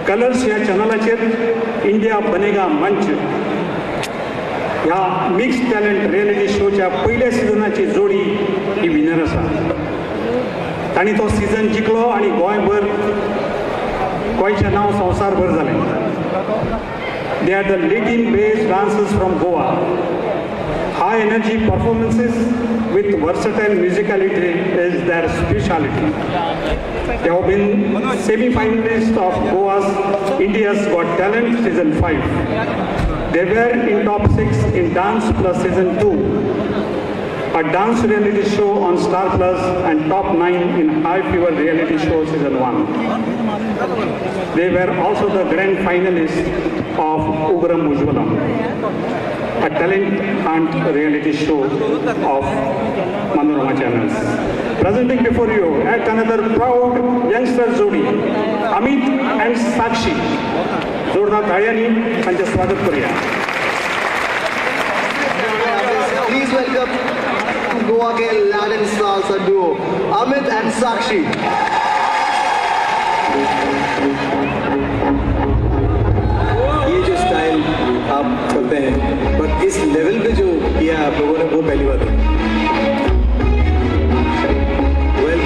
Colours ह्या चॅनलाचेर India बनेगा मंच ह्या मिक्स टॅलंट रियलिटी शोच्या पयल्या सिजनाची जोडी ही विनर आसा. तांणी तो सीझन जिखलो आनी गोंयभर गोंयचें नांव संवसारभर जालें. They are the leading base dancers from Goa. High energy performances with versatile musicality is their speciality. They have been semi-finalists of Goa's India's Got Talent Season 5. They were in top 6 in Dance Plus Season 2, a dance reality show on Star Plus, and top 9 in High Fever reality show Season 1. They were also the grand finalists of Ugram Ujwalam, a talent hunt reality show of Manorama Channels. Presenting before you at another proud youngster jodi, Amit and Sakshi. जोरदार ताळ्यांनी तांचें स्वागत करूया. Please welcome Goa K Latin salsa duo, Amit and Sakshi. ये जो style आप करते हैं, पर इस level pay जो किया आप लोगों ने, वो पहली बात है. Well,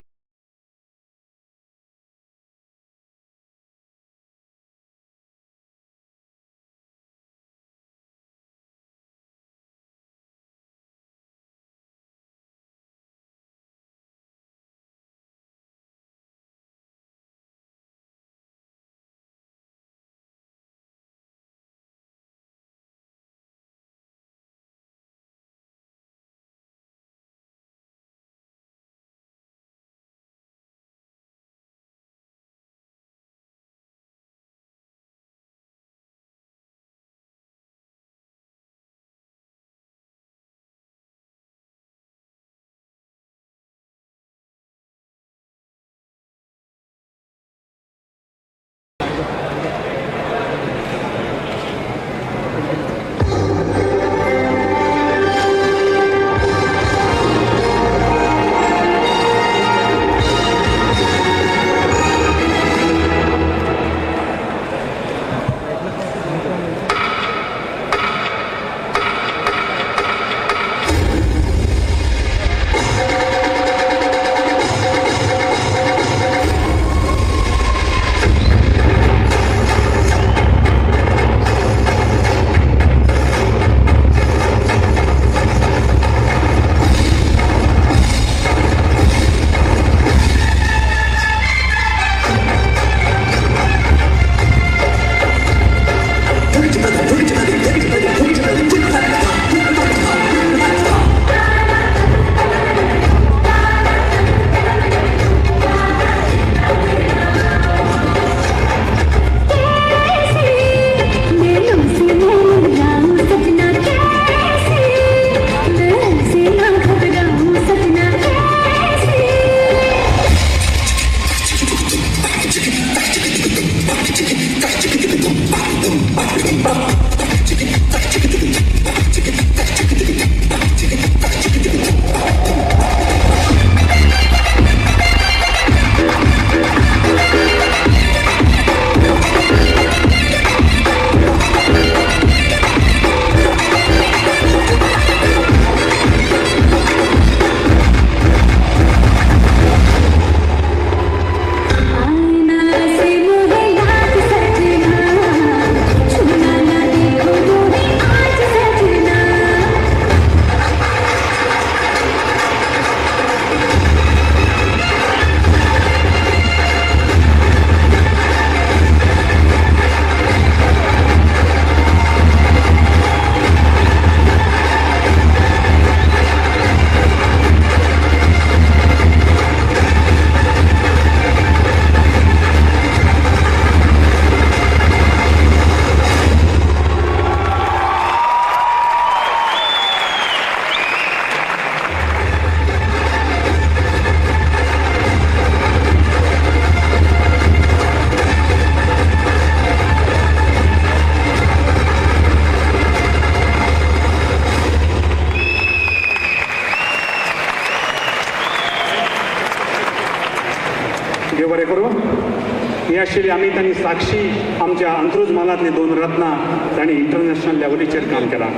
आशिल्ली अमित आनी साक्षी, आमच्या अंत्रुज म्हालांतली दोन रत्नां जांणी इंटरनॅशनल लेवलीचेर काम केलां.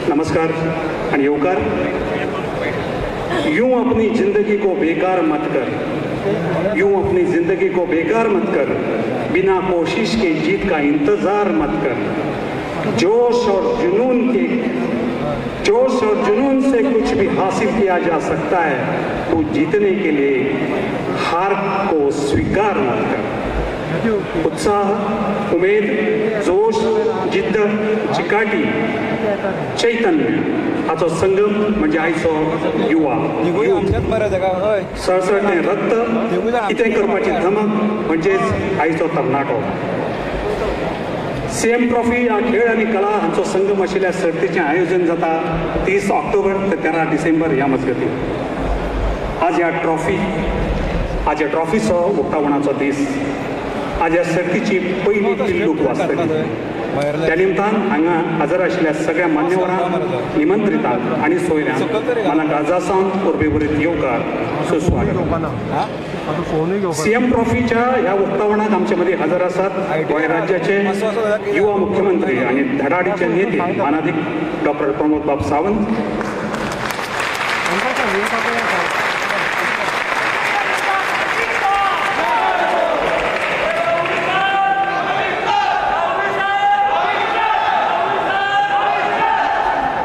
नमस्कार आणि येवकार. यूं अपनी जिंदगी को बेकार मत कर, यूं अपनी जिंदगी को बेकार मत कर, बिना कोशिश के जीत का इंतज़ार मत कर, जोश और जुनून के जोश और जुनून से कुछ भी हासिल किया जा सकता है, तो जीतने के लिए हार को स्वीकार मत कर. उत्साह, उमेद, जोश, जिद्द, चिकाटी, चैतन्य हाचो संगम म्हणजे आयचो युवा. सळसळटें रक्त, कितें करपाची धमक म्हणजेच आयचो तरणाटो. सीएम ट्रॉफी ह्या खेळ आनी कला हांचो संगम आशिल्ल्या सर्तीचें आयोजन जाता 30 ऑक्टोबर ते 13 डिसेंबर ह्या मजगतीं. आज ह्या ट्रॉफीचो उक्तावणाचो दीस. आज ह्या सर्तीची पयली पिल्लूक वाजतली. त्या निमतान हांगा हजर आशिल्ल्या सगळ्या मान्यवरांक, निमंत्रितांक आनी सोयऱ्यांक मना काळजा सावन उर्बेभरीत येवकार, सुस्वागत. सीएम ट्रॉफीच्या ह्या उक्तावणाक आमचे मदीं हजर आसात गोंय राज्याचे युवा मुख्यमंत्री आनी धडाडीचे नेते मानादीक डॉक्टर प्रमोद बाब सावंत,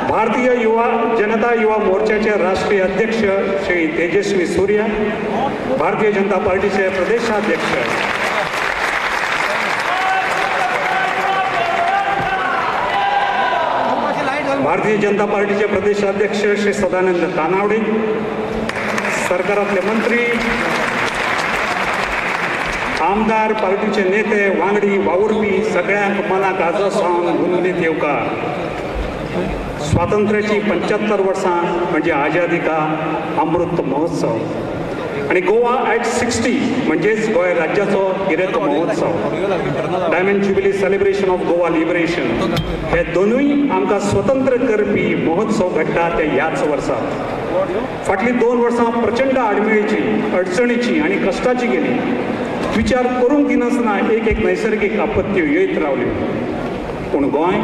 भारतीय युवा जनता युवा मोर्चाचे राष्ट्रीय अध्यक्ष श्री तेजस्वी सूर्या, भारतीय जनता पार्टीचे प्रदेशाध्यक्ष भारतीय जनता पार्टीचे प्रदेशाध्यक्ष श्री सदानंद तानावडे, सरकारातले मंत्री, आमदार, पार्टीचे नेते, वांगडी, वावुरपी सगळ्यांक मनाक आजो सावन गुनगुनीत येवकार. स्वातंत्र्याची 75 वर्सां म्हणजे आझादी का अमृत महोत्सव आणि गोवा ॲट 60 म्हणजेच गोंय राज्याचो गिरेस्त महोत्सव. Diamond jubilee celebration of Goa liberation हे दोनूय आमकां स्वतंत्र करपी महोत्सव घडटा ते ह्याच वर्सा. फाटलीं 2 वर्सां प्रचंड आडमेळीची, अडचणीची आनी कश्टाची गेली. विचार करूंक दिनासतना एक एक नैसर्गीक आपत्त्यो येयत रावल्यो, पूण गोंय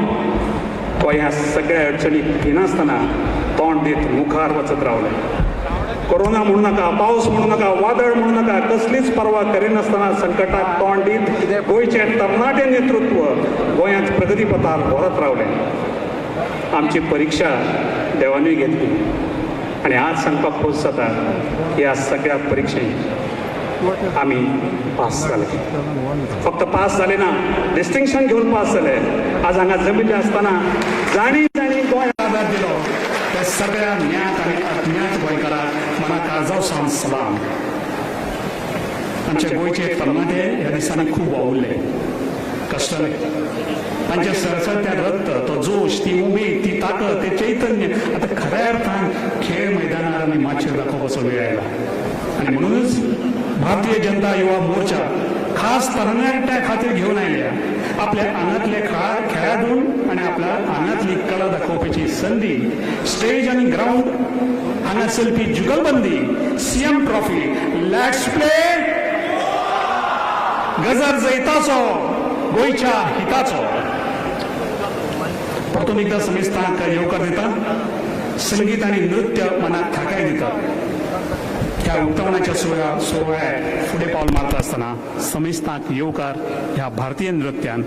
ह्या सगळ्या अडचणीक भिनासतना तोंड दीत मुखार वचत रावलें. कोरोना म्हणू नाका, पावस म्हणू नाका, वादळ म्हणू नाका, कसलीच पर्वा करिनासतना संकटाक तोंड दीत गोंयचें तरणाटें नेतृत्व गोंयांत प्रगतीपथार व्हरत रावलें. आमची परिक्षा देवानूय घेतली आनी आज सांगपाक खोस जाता ह्या सगळ्या परिक्षेक आमी पास जाले. फक्त पास जाले ना, डिस्टिंक्शन घेवन पास जाले. आज हांगा जमिल्ले आसतना जाणी जाणी गोंय आधार दिलो त्या सगळ्या ज्ञात आनी अज्ञात गोंयकारांक मना काळजा सावन सलाम. आमचे गोंयचे तरणाटे ह्या दिसांनी खूब वावुरले, कष्टले. तांच्या सरसरत्या रक्त, तो जोश, ती उमेद, ती ताकद, ते चैतन्य आता खऱ्या अर्थान खेळ मैदानार आमी माचयेर दाखोवपाचो वेळ आयला. आनी म्हणूनच भारतीय जनता युवा मोर्चा खास तरणाट्या खातीर घेवन आयल्या आपल्या आंगातले खेळाडू आणि आपल्या आंगातली कला दाखोवपाची संधी. स्टेज आणि ग्राउंड हांगा चलपी जुगलबंदी सीएम ट्रॉफी. Let's play गजर जैताचो, गोंयच्या हिताचो. परतून एकदा समेस्तांक येवकार दिता. संगीत आणि नृत्य मनाक थाकाय दिता. ह्या उक्तावणाच्या सोहळ्यात फुडें पावल मारता आसतना समेस्तांक येवकार ह्या भारतीय नृत्यान.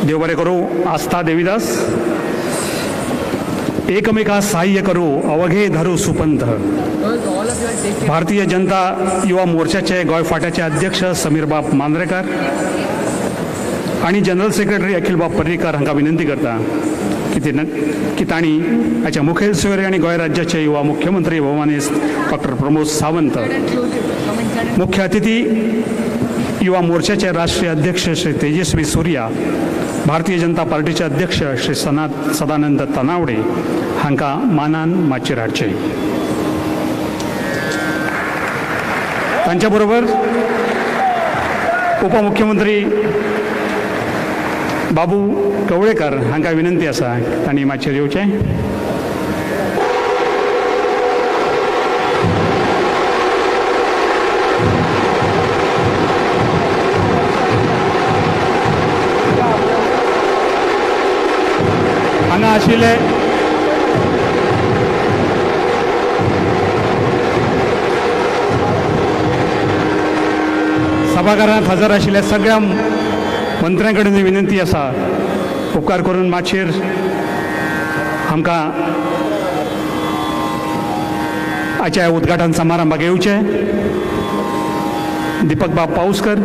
देव बरें करूं. आस्था देवीदास. एकमेका सहाय्य करू अवघे धरू सुपंथ. भारतीय जनता युवा मोर्चाचे गोंय फांट्याचे अध्यक्ष समीरबाब मांद्रेकर आणि जनरल सेक्रेटरी अखिलबाब पर्रीकर हांकां विनंती करता की तांणी हाच्या मुखेल सोयरे आनी गोंय राज्याचे युवा मुख्यमंत्री भोवमानेस्त डॉक्टर प्रमोद सावंत, मुख्य अतिथी युवा मोर्चाचे राष्ट्रीय अध्यक्ष श्री तेजस्वी सूर्या, भारतीय जनता पार्टीचे अध्यक्ष श्री सदानंद तनावडे हांकां मानान माचयेर हाडचे. तांच्या बरोबर उपमुख्यमंत्री बाबू कवळेकर हांकां विनंती आसा तांणी माचयेर येवचें. हांगा आशिल्ले सभाघरांत हजर आशिल्ल्या सगळ्या मंत्र्यां कडेन विनंती आसा, उपकार करून माचयेर आमकां आजच्या उद्घाटन समारंभाक येवचें. दीपक बाब पाऊसकर,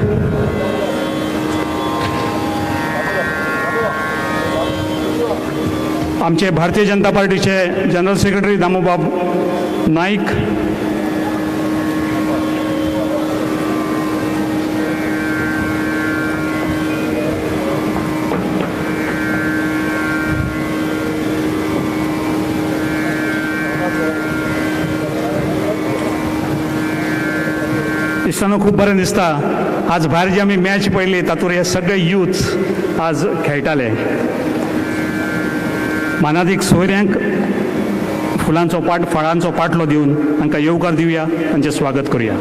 आमचे भारतीय जनता पार्टीचे जनरल सेक्रेटरी दामूबाब नाईक, इश्टांनो, खूब बरें दिसता आज भायर जी आमी मॅच पळयली तातूंत हे सगळे यूथ आज खेळटाले. मानादीक सोयऱ्यांक फुलांचो पाट फळांचो पाटलो दिवन तांकां येवकार दिवया, तांचें स्वागत करुया.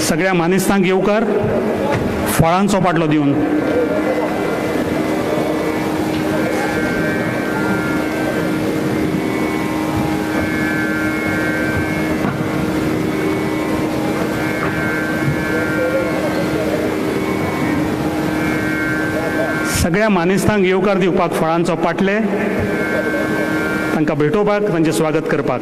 सगळ्या मानेस्तांक येवकार फळांचो पाटलो दिवन. सगळ्या मानेस्तांक येवकार दिवपाक फळांचो पाटले, तांकां भेटोवपाक, तांचें स्वागत करपाक.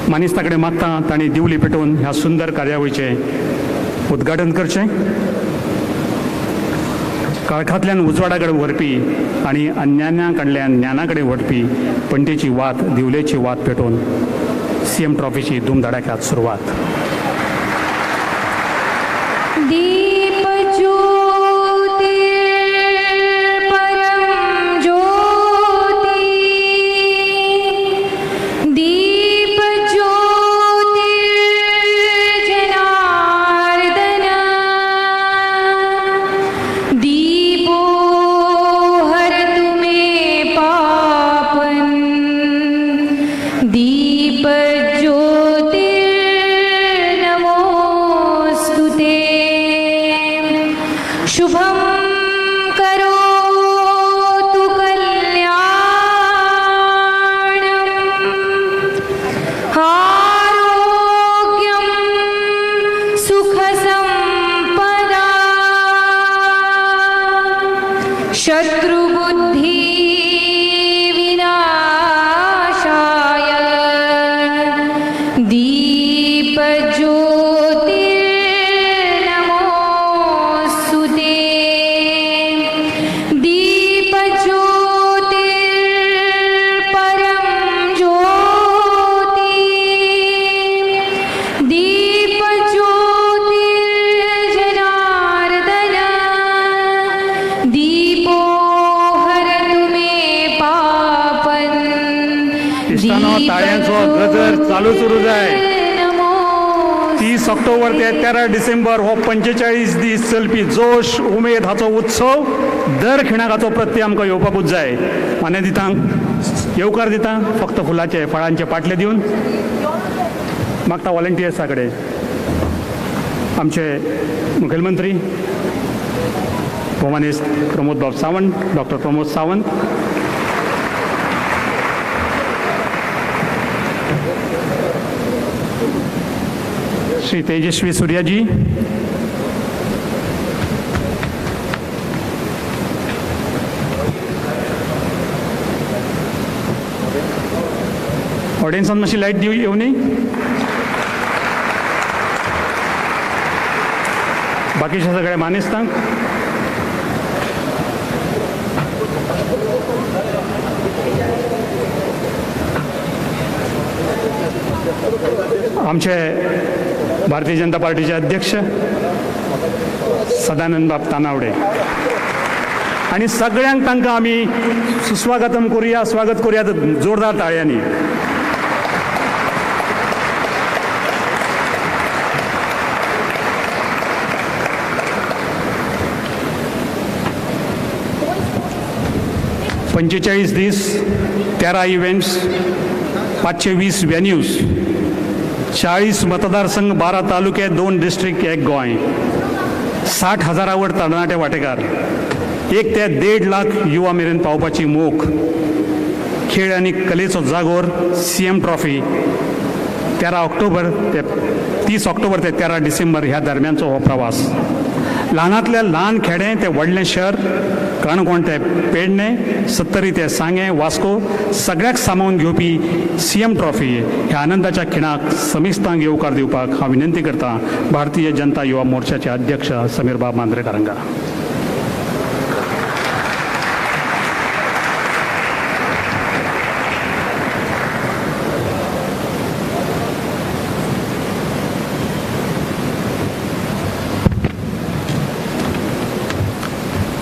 मानेस्ता कडेन मागता तांणी दिवली पेटोवन ह्या सुंदर कार्यावळीचें उद्घाटन करचें. काळखांतल्यान उजवाडा कडेन व्हरपी आनी अज्ञाना कडल्यान ज्ञाना कडेन व्हरपी पणटेची वात, दिवलेची वात पेटोवन सीएम ट्रॉफीची धूमधडाक्यात सुरवात. दीप ज्योति परम ज्योति, दीप ज्योति जनार्दन, दीपो हरतु मे पापन, दीप ज्योति नमोस्तुते. शुभं करोतु कल्याणम्, आरोग्यं सुखसंपदा, शत्रुबुद्धि विनाशाय दीप ज्योति नमोस्तुते. दीप ज्योति परम ज्योति, दीप ज्योति जनार्दन, दीपो हरतु मे पापन. इश्टांनो, ताळ्यांचो गजर चालूच उरूं जाय. 30 ऑक्टोबर ते 13 डिसेंबर हो 45 दीस चलपी जोश, उमेद हाचो उत्सव दर खिणाक हाचो प्रत्यय आमकां येवपाकूच जाय. मान्य दितांक येवकार दिता फक्त फुलाचे फळांचे पाटले दिवन. मागता वॉलंटियर्सा कडेन आमचे मुखेलमंत्री भोवमानेस्त प्रमोद बाब सावंत, डॉक्टर प्रमोद सावंत, श्री तेजस्वी सूर्याजी, ऑडियन्सान मातशी लायट दिव येवनी. बाकीच्या सगळ्या मानेस्तांक आमचे भारतीय जनता पार्टीचे अध्यक्ष सदानंद बाब तानावडे आनी सगळ्यांक तांकां आमी सुस्वागतम करुया, स्वागत करुया जोरदार ताळयांनी. 45 दीस, 13 इव्हेंट्स, 520 व्हेन्यूज, 40 मतदारसंघ, 12 तालुके, 2 डिस्ट्रिक्ट, 1 गोंय, 60,000 वयर तरणाटे वांटेकार, 1 ते 1.5 लाख युवा मेरेन पावपाची मोख. खेळ आनी कलेचो जागोर सीएम ट्रॉफी 13 ऑक्टोबर ते 30 ऑक्टोबर ते 13 डिसेंबर ह्या दरम्यानचो हो प्रवास. ल्हानांतल्या ल्हान खेडें ते व्हडलें शहर, काणकोण ते पेडणे, सत्तरी ते सांगें, वास्को सगळ्याक सामावून घेवपी सीएम ट्रॉफी ह्या आनंदाच्या खिणाक समिस्तांक येवकार दिवपाक हांव विनंती करता भारतीय जनता युवा मोर्चाचे अध्यक्ष समीर बाब मांद्रेकारांका.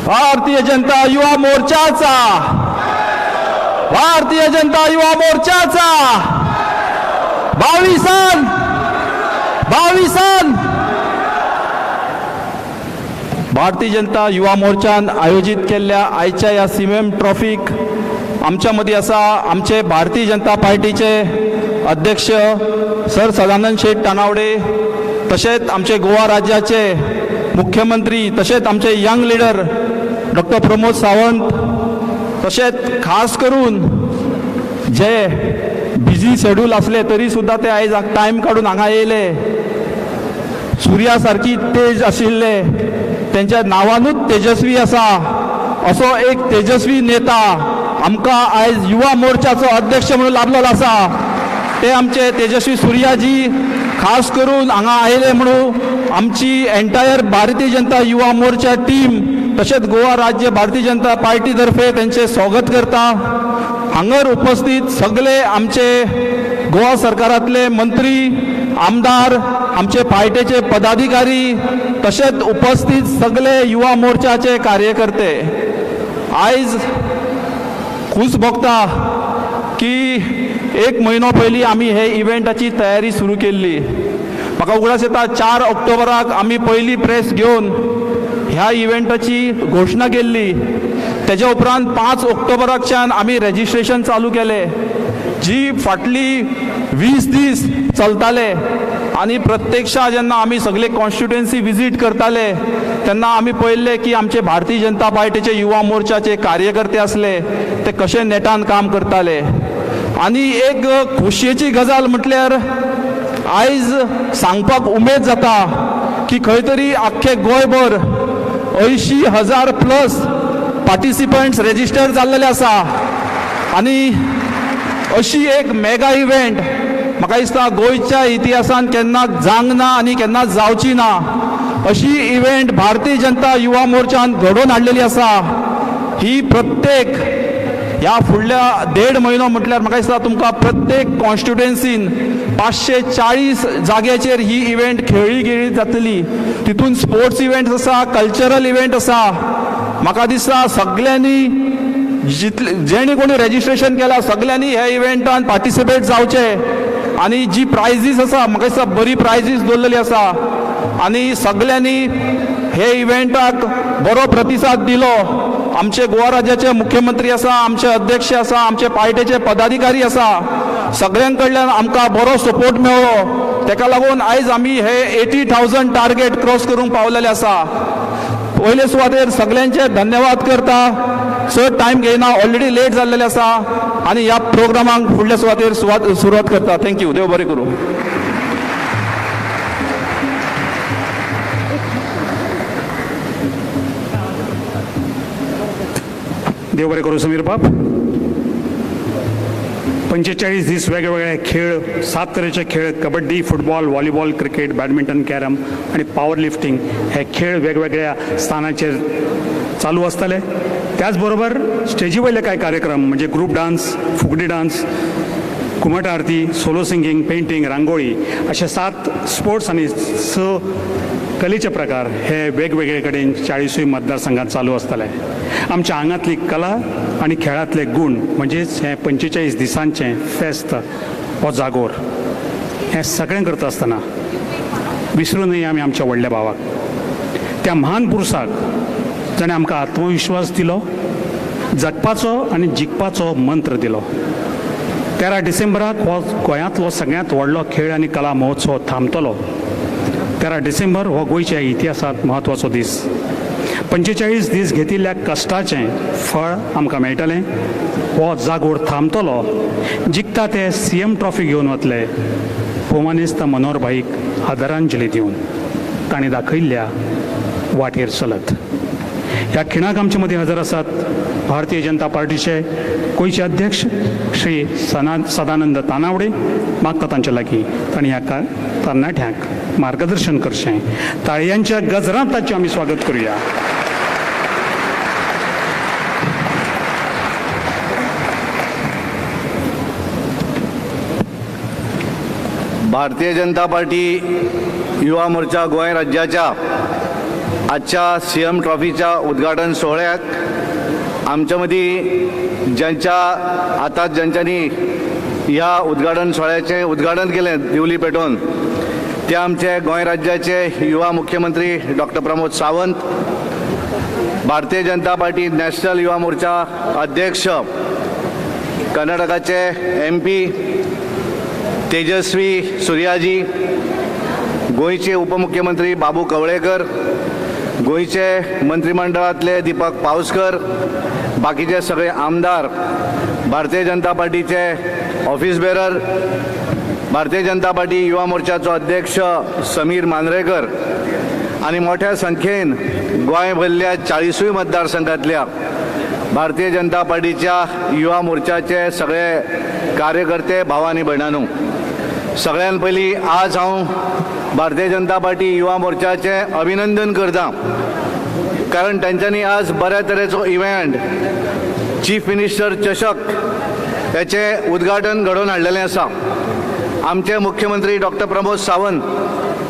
भारतीय जनता युवा मोर्चाचा, भारतीय जनता युवा मोर्चाचा 22 22. भारतीय जनता युवा मोर्चान आयोजित केल्ल्या आयच्या ह्या सीएम ट्रॉफीक आमच्या मदीं आसा आमचे भारतीय जनता पार्टीचे अध्यक्ष सर सदानंद शेट तानावडे, तशेंच आमचे गोवा राज्याचे मुख्यमंत्री, तशेंच आमचे young leader doctor Pramod Sawant, तशेंच खास करून जे बिजी शेड्यूल असले तरी सुद्दां ते आयज टायम काडून हांगा येयले, सुर्या सारकी तेज आशिल्ले, तेंच्या नांवानूच तेजस्वी आसा असो एक तेजस्वी नेता आमकां आयज युवा मोर्चाचो अध्यक्ष म्हणून लाभलेलो आसा. ते आमचे तेजस्वी सुर्याजी खास करून हांगा आयले म्हणून आमची एंटायर भारतीय जनता युवा मोर्चा टीम तशेंच गोवा राज्य भारतीय जनता पार्टी तर्फे तेंचें स्वागत करता. हांगर उपस्थित सगळे आमचे गोवा सरकारांतले मंत्री, आमदार, आमचे पार्टेचे पदाधिकारी, तशेंच उपस्थित सगळे युवा मोर्चाचे कार्यकर्ते, आयज खूस भोगता की एक म्हयनो पयलीं आमी हे इव्हेंटाची तयारी सुरू केल्ली. म्हाका उगडास येता 4 ऑक्टोबराक आमी पयली प्रेस घेवन ह्या इव्हेंटाची घोशणा केल्ली. तेज्या उपरांत 5 ऑक्टोबराकच्यान आमी रेजिस्ट्रेशन चालू केलें, जी फाटली 20 दीस चलताले. आनी प्रत्यक्षा जेन्ना आमी सगळे कॉन्स्टिट्युएन्सी विजीट करताले तेन्ना आमी पळयल्लें की आमचे भारतीय जनता पार्टीचे युवा मोर्चाचे कार्यकर्ते आसले ते कशे नेटान काम करताले. आनी एक खोशयेची गजाल म्हटल्यार आयज सांगपाक उमेद जाता की खंय तरी आख्खे गोंयभर 80,000 प्लस पार्टिसिपंट्स रेजिस्टर जाल्लेले आसा. आनी अशी एक मेगा इव्हेंट म्हाका दिसता गोंयच्या इतिहासान केन्ना जावंक ना आनी केन्ना जावची ना अशी इव्हेंट भारतीय जनता युवा मोर्चान घडोवन हाडलेली आसा. ही प्रत्येक ह्या फुडल्या 1.5 म्हयनो म्हटल्यार म्हाका दिसता तुमकां प्रत्येक कॉन्स्टिट्युएन्सीन 540 जाग्याचेर ही इव्हेंट खेळ्ळी गेली जातली. तितून स्पोर्ट्स इव्हेंट्स आसा, कल्चरल इव्हेंट आसा. म्हाका दिसता सगल्यांनी जितले जेणे कोणी रेजिस्ट्रेशन केलां सगल्यांनी ह्या इव्हेंटान पार्टिसिपेट जावचें. आनी जी प्रायजीस आसा म्हाका दिसता बरी प्रायजीस दवरलेली आसा आनी सगल्यांनी हे इव्हेंटाक बरो प्रतिसाद दिलो. आमचे गोवा राज्याचे मुख्यमंत्री आसा, आमचे अध्यक्ष आसा, आमचे पार्टेचे पदाधिकारी आसा, सगळ्यां कडल्यान आमकां बरो सपोर्ट मेळ्ळो. तेका लागून आयज आमी हे 80,000 टार्गेट क्रॉस करूंक पावलेले आसा. पयले सुवातेर सगल्यांचे धन्यवाद करता. चड टायम घेयना, ऑलरेडी लेट जाल्लेले आसा आनी ह्या प्रोग्रामाक फुडल्या सुवातेर सुरवात करता. Thank you, देव बरें करूं. देव बरें करूं समीर बाब. 45 दीस वेगवेगळे खेळ, 7 तरेचे खेळ, kabaddi, football, volleyball, cricket, badminton, carrom आनी पावर लिफ्टींग हे खेळ वेगवेगळ्या स्थानाचेर चालू आसतले. त्याच बरोबर स्टेजी वयले कांय कार्यक्रम म्हणजे ग्रूप डान्स, फुगडी डान्स, घुमट आरती, सोलो सिंगींग, पेंटींग, रांगोळी अशे 7 स्पोर्ट्स आनी 6 कलेचे प्रकार हे वेगवेगळे कडेन 40 मतदारसंघात चालू आसतले. आमच्या आंगांतली कला आनी खेळांतले गूण म्हणजेच हें 45 दिसांचें फेस्त हो जागोर. हें सगळें करता आसतना विसरूं न्हय आमी आमच्या व्हडल्या भावाक, त्या म्हान पुरुसाक जाणें आमकां आत्मविश्वास दिलो, जगपाचो आनी जिखपाचो मंत्र दिलो. 13 डिसेंबराक हो गोंयांतलो सगळ्यांत व्हडलो खेळ आनी कला महोत्सव थांबतलो. 13 डिसेंबर हो गोंयच्या इतिहासांत म्हत्वाचो दीस. 45 दीस घेतिल्ल्या कश्टाचें फळ आमकां मेळटलें. हो जागोर थांबतलो. जिखता ते सीएम ट्रॉफी घेवन वतले. भोवमानेस्त मनोहर भाईक आदरांजली दिवन तांणी दाखयल्ल्या वाटेर चलत ह्या खिणाक आमचे मदीं हजर आसात भारतीय जनता पार्टीचे गोंयचे अध्यक्ष श्री सदानंद तानावडे. मागता तांचे लागीं तांणी ह्या तरणाट्यांक मार्गदर्शन करचें. ताळयांच्या गजरांत ताचें आमी स्वागत करुया. भारतीय जनता पार्टी युवा मोर्चा गोंय राज्याच्या आजच्या सीएम ट्रॉफीच्या उद्घाटन सोहळ्याक आमच्या मदीं ज्यांच्या आतां ज्यांच्यांनी ह्या उद्घाटन सोहळ्याचें उद्घाटन केलें दिवली पेटोवन ते आमचे गोंय राज्याचे युवा मुख्यमंत्री doctor Pramod Sawant, Bharatiya Janata party national Yuva Morcha अध्यक्ष कर्नाटकाचे MP तेजस्वी सुर्याजी, गोंयचे उपमुख्यमंत्री बाबू कवळेकर, गोंयचे मंत्रिमंडळांतले दीपक पावसकर, बाकीचे सगळे आमदार, भारतीय जनता पार्टीचे office bearer, Bharatiya Janata party Yuva मोर्चाचो अध्यक्ष समीर मांद्रेकर आनी मोठ्या संख्येन गोंय भरल्या 40 मतदारसंघातल्या भारतीय जनता पार्टीच्या युवा मोर्चाचे सगळे कार्यकर्ते भाव आनी भयणांनो, सगळ्यान पयलीं आज हांव भारतीय जनता पार्टी युवा मोर्चाचें अभिनंदन करता, कारण तांच्यांनी आज बऱ्या तरेचो इव्हेंट चीफ मिनिस्टर चषक हेचें उद्घाटन घडोवन हाडलेलें आसा. आमचे मुख्यमंत्री डॉक्टर प्रमोद सावंत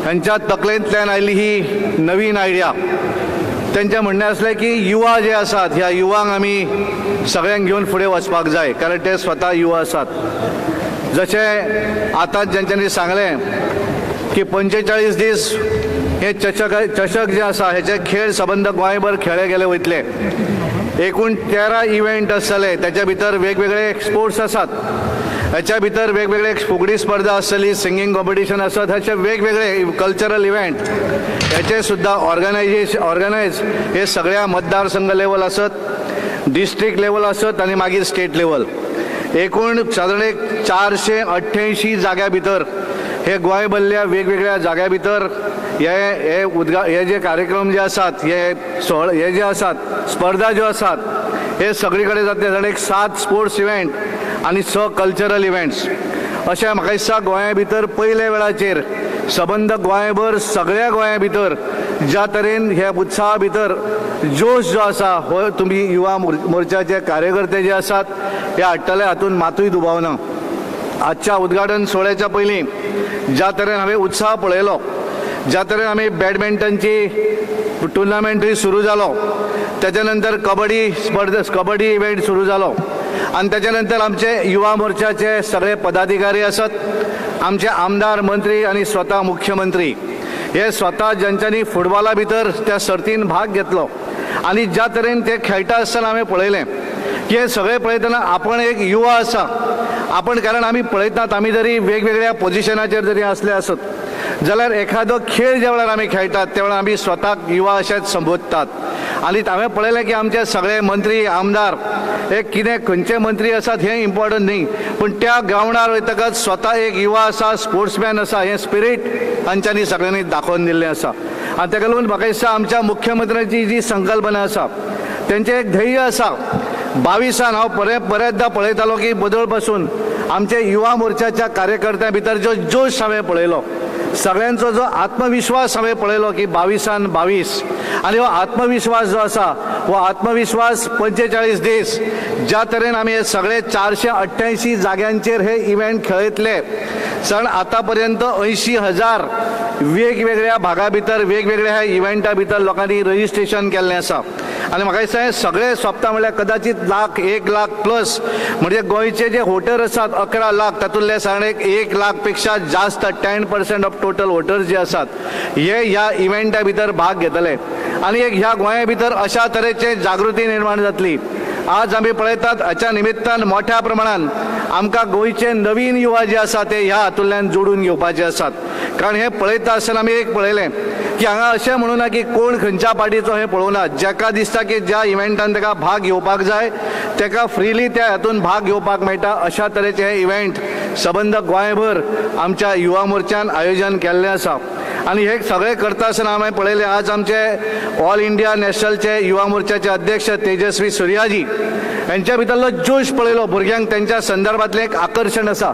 हांच्या तकलेंतल्यान आयिल्ली ही नवीन आयडिया. तेंचें म्हणणें आसलें की युवा जे आसात ह्या युवांक आमी सगळ्यांक घेवन फुडें वचपाक जाय, कारण ते स्वता युवा आसात. जशें आतां जेंच्यांनी सांगलें की 45 दीस हे चषक जे आसा हेचे खेळ सबंद गोंयभर खेळ्ळे गेले वयतले. एकूण 13 इव्हेंट आसतले, त्याच्या भितर वेगवेगळे स्पोर्ट्स आसात, ह्याच्या भितर वेगवेगळे फुगडी स्पर्धा आसतली, सिंगींग कॉम्पिटिशन आसत, ह्याचे वेगवेगळे कल्चरल इव्हेंट ह्याचे सुद्दां ऑर्गनायज हे सगळ्या मतदारसंघ लेवल आसत, डिस्ट्रिक्ट लेवल आसत आनी मागीर स्टेट लेवल. एकूण सादारण एक 488 जाग्या भितर हे गोंय भरल्या वेगवेगळ्या जाग्या भितर हे हे हे जे कार्यक्रम जे आसात, हे सोहळे हे जे आसात, स्पर्धा ज्यो आसात हे सगळी कडेन जातले. सादारण एक 7 स्पोर्ट्स इव्हेंट आनी 6 कल्चरल इव्हेंट्स अशें म्हाका दिसता गोंया भितर पयल्या वेळाचेर सबंद गोंयभर सगळ्या गोंया भितर ज्या तरेन ह्या उत्साहा भितर जोश जो आसा हो तुमी युवा मोर्चाचे कार्यकर्ते जे आसात हे हाडटले हातून मातूय दुबाव ना. आजच्या उद्घाटन सोहळ्याच्या पयलीं ज्या तरेन हांवें उत्साह पळयलो, ज्या तरेन आमी बॅडमिंटनची टुर्नामेंटूय सुरू जालो, त्याच्या नंतर कबड्डी स्पर्धा कबड्डी इव्हेंट सुरू जालो आनी त्याच्या नंतर आमचे युवा मोर्चाचे सगळे पदाधिकारी आसत, आमचे आमदार, मंत्री आनी स्वता मुख्यमंत्री हे स्वता ज्यांच्यांनी फुटबॉला भितर त्या सर्तीन भाग घेतलो आनी ज्या तरेन ते खेळटा आसतना हांवें पळयलें की हे सगळें पळयतना आपण एक युवा आसा आपण, कारण आमी पळयतात आमी जरी वेगवेगळ्या पोजिशनाचेर जरी आसले आसत जाल्यार एखादो खेळ ज्या वेळार आमी खेळटात त्या वेळार आमी स्वताक युवा अशेंच संबोधतात. आनी हांवें पळयलें की आमचे सगळे मंत्री आमदार हे कितें खंयचे मंत्री आसात हें इम्पॉर्टंट न्ही, पूण त्या ग्रावंडार वयतकच स्वता एक युवा आसा, स्पोर्ट्समॅन आसा हें स्पिरीट तांच्यांनी सगळ्यांनी दाखोवन दिल्लें आसा. आनी ताका लागून म्हाका दिसता आमच्या मुख्यमंत्र्यांची जी संकल्पना आसा, तेंचें एक ध्येय आसा. 22 हांव बरेचदा पळयतालो की बदल पासून आमचे युवा मोर्चाच्या कार्यकर्त्यां भितर जो जोश हांवें पळयलो, सगळ्यांचो जो आत्मविश्वास हांवें पळयलो की 22 आनी हो आत्मविश्वास जो आसा हो आत्मविश्वास 45 दीस ज्या तरेन आमी हे सगळे 488 जाग्यांचेर हे इव्हेंट खेळयतले, कारण आतां पर्यंत 80,000 वेगवेगळ्या भागा भितर वेगवेगळ्या ह्या इव्हेंटा भितर लोकांनी रजिस्ट्रेशन केल्लें आसा. आनी म्हाका दिसता हें सगळें सोंपता म्हणल्यार कदाचित लाख 1 लाख प्लस म्हणजे गोंयचे जे वोटर आसात 11 लाख तातूंतले सादारण 1 लाख पेक्षा जास्त 10% ऑफ टोटल वोटर्स जे आसात हे ह्या इव्हेंटा भितर भाग घेतले आनी एक ह्या गोंया भितर अशा तरेचे जागृती निर्माण जातली. आज आमी पळयतात हाच्या निमित्तान मोठ्या प्रमाणान आमकां गोंयचे नवीन युवा जे आसा ते ह्या हातूंतल्यान जोडून घेवपाचे आसात. कारण हें पळयता आसतना आमी एक पळयलें की हांगा अशें म्हणूं ना की कोण खंयच्या पार्टीचो हें पळोवना. जाका दिसता की ज्या इव्हेंटान ताका भाग घेवपाक जाय ताका फ्रिली त्या हातून भाग घेवपाक मेळटा. अशा तरेचे हे इव्हेंट सबंद गोंयभर आमच्या युवा मोर्चान आयोजन केल्लें आसा. आनी हे सगळें करता आसतना हांवें पळयलें आज आमचे ऑल इंडिया नॅशनलचे युवा मोर्चाचे अध्यक्ष तेजस्वी सुर्याजी यांच्या भितरलो जोश पळयलो. भुरग्यांक तेंच्या संदर्भातलें एक आकर्शण आसा.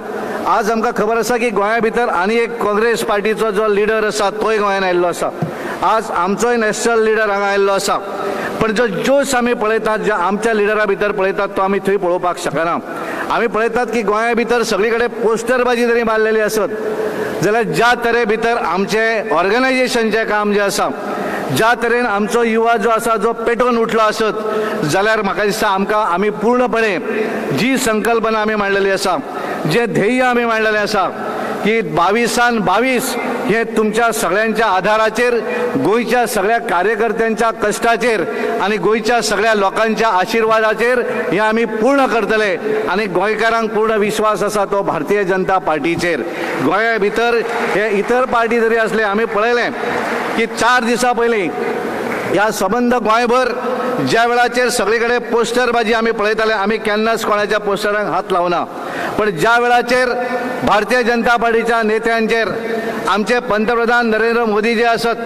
आज आमकां खबर आसा की गोंया भितर आनी एक काँग्रेस पार्टीचो जो लिडर आसा तोय गोंयान आयिल्लो आसा. आज आमचोय नॅशनल लिडर हांगा आयिल्लो आसा. पण जो जोश आमी पळयतात, ज्या आमच्या लिडरा भितर पळयतात तो आमी थंय पळोवपाक शकना. आमी पळयतात की गोंया भितर सगळी कडेन पोस्टरबाजी जरी मारलेली आसत जाल्यार ज्या तरे भितर आमचें ऑर्गनायजेशनचें काम जें आसा, ज्या तरेन आमचो युवा जो आसा जो पेटोवन उठलो आसत जाल्यार म्हाका दिसता आमकां आमी पूर्णपणे जी संकल्पना आमी मांडलेली आसा, जें ध्येय आमी मांडलेलें आसा की 22 22 हे तुमच्या सगळ्यांच्या आधाराचेर, गोंयच्या सगळ्या कार्यकर्त्यांच्या कश्टाचेर आनी गोंयच्या सगळ्या लोकांच्या आशिर्वादाचेर हे आमी पूर्ण करतले. आनी गोंयकारांक पूर्ण विश्वास आसा तो भारतीय जनता पार्टीचेर. गोंया भितर हे इतर पार्टी जरी आसले, आमी पळयलें की 4 दिसां पयलीं ह्या सबंद गोंयभर ज्या वेळाचेर सगळे कडेन पोस्टरबाजी आमी पळयताले, आमी केन्नाच कोणाच्या पोस्टरांक हात लावना, पण ज्या वेळाचेर भारतीय जनता पार्टीच्या नेत्यांचेर आमचे पंतप्रधान नरेंद्र मोदी जे आसत,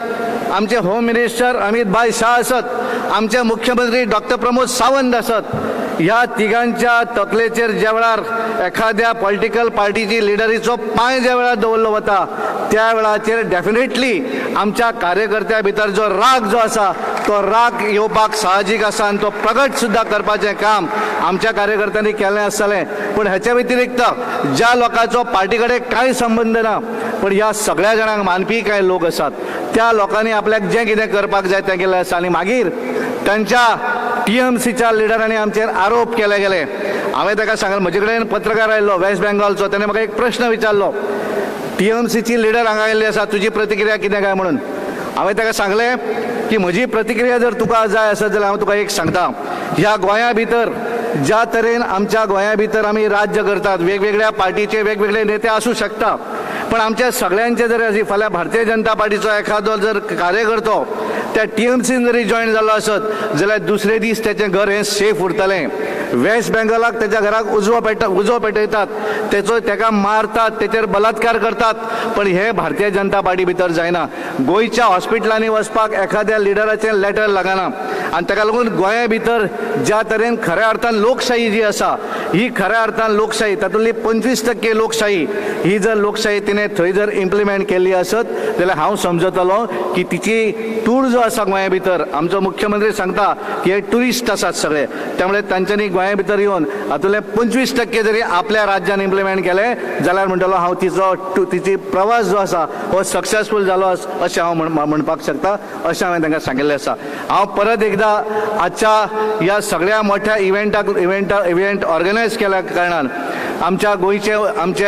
आमचे होम मिनिस्टर अमित भाई शाह आसत, आमचे मुख्यमंत्री डॉक्टर प्रमोद सावंत आसत, ह्या तिगांच्या तकलेचेर ज्या वेळार एखाद्या पॉलिटिकल पार्टीची लिडरीचो पांय ज्या वेळार दवरलो वता त्या वेळाचेर डेफिनेटली आमच्या कार्यकर्त्या भितर जो राग जो आसा तो राग येवपाक साहजीक आसा आनी तो प्रगट सुद्दां करपाचें काम आमच्या कार्यकर्त्यांनी केलें आसतलें. पूण हेच्या व्यतिरिक्त ज्या लोकांचो पार्टी कडेन कांय संबंद ना पण ह्या सगळ्या जाणांक मानपी कांय लोक आसात त्या लोकांनी आपल्याक जें कितें करपाक जाय तें केलें आसा. आनी मागीर तांच्या टीएमसीच्या लिडरांनी आमचेर आरोप केले गेले. हांवें ताका सांगलें, म्हजे कडेन पत्रकार आयिल्लो वेस्ट बेंगॉलचो, ताणें म्हाका एक प्रश्न विचारलो, टीएमसीची लिडर हांगा आयिल्ली आसा, तुजी प्रतिक्रिया कितें काय म्हणून. हांवें ताका सांगलें की म्हजी प्रतिक्रिया जर तुका जाय आसत जाल्यार हांव तुका एक सांगता, ह्या गोंया भितर ज्या तरेन आमच्या गोंया भितर आमी राज्य करतात, वेगवेगळ्या पार्टीचे वेगवेगळे नेते आसूं शकता, पण आमच्या सगळ्यांचे जर अशी फाल्यां भारतीय जनता पार्टीचो एखादो जर कार्यकर्तो त्या टीएमसीन जरी जॉयन जाल्लो आसत जाल्यार दुसरे दीस तेचें घर हें सेफ उरतलें. वेस्ट बेंगॉलाक तेच्या घराक उजो पेटयतात, तेचो तेका मारतात, तेचेर बलात्कार करतात, पण हे भारतीय जनता पार्टी भितर जायना. गोंयच्या हॉस्पिटलांनी वचपाक एखाद्या लिडराचें लेटर लागना. आनी ताका लागून गोंया भितर ज्या तरेन खऱ्या अर्थान लोकशाही जी आसा ही खऱ्या अर्थान लोकशाही, तातूंतली 25% लोकशाही ही जर लोकशाही तिणें थंय जर इम्प्लिमेंट केल्ली आसत जाल्यार हांव समजतलो की तिची टूर जो आसा गोंया भितर, आमचो मुख्यमंत्री सांगता की हे ट्युरिस्ट आसात सगळे, त्यामुळे तांच्यांनी गोंया भितर येवन हातूंतले 25% जरी आपल्या राज्यान इम्प्लिमेंट केले जाल्यार म्हणटलो हांव तिचो तिची प्रवास जो आसा हो सक्सेसफूल जालो अशें हांव म्हणपाक शकता, अशें हांवें तांकां सांगिल्लें आसा. हांव परत एकदा आजच्या ह्या सगळ्या मोठ्या इव्हेंट ऑर्गनायज केल्या कारणान आमच्या गोंयचे आमचे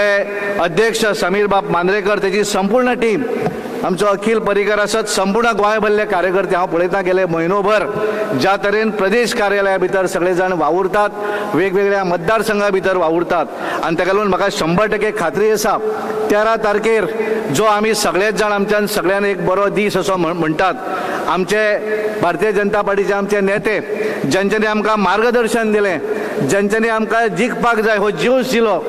अध्यक्ष समीर बाब मांद्रेकर, तेची संपूर्ण टीम, आमचो अखिल पर्रीकर आसत, संपूर्ण गोंय भरले कार्यकर्ते हांव पळयता गेले म्हयनोभर ज्या तरेन प्रदेश कार्यालया भितर सगळे जाण वावुरतात, वेगवेगळ्या मतदारसंघा भितर वावुरतात, आनी ताका लागून म्हाका 100% खात्री आसा 13 तारखेर जो आमी सगळेच जाण आमच्यान सगळ्यान एक बरो दीस असो म्हणटात, आमचे भारतीय जनता पार्टीचे आमचे नेते ज्यांच्यांनी आमकां मार्गदर्शन दिलें, ज्यांच्यांनी आमकां जिखपाक जाय हो जोश दिलो,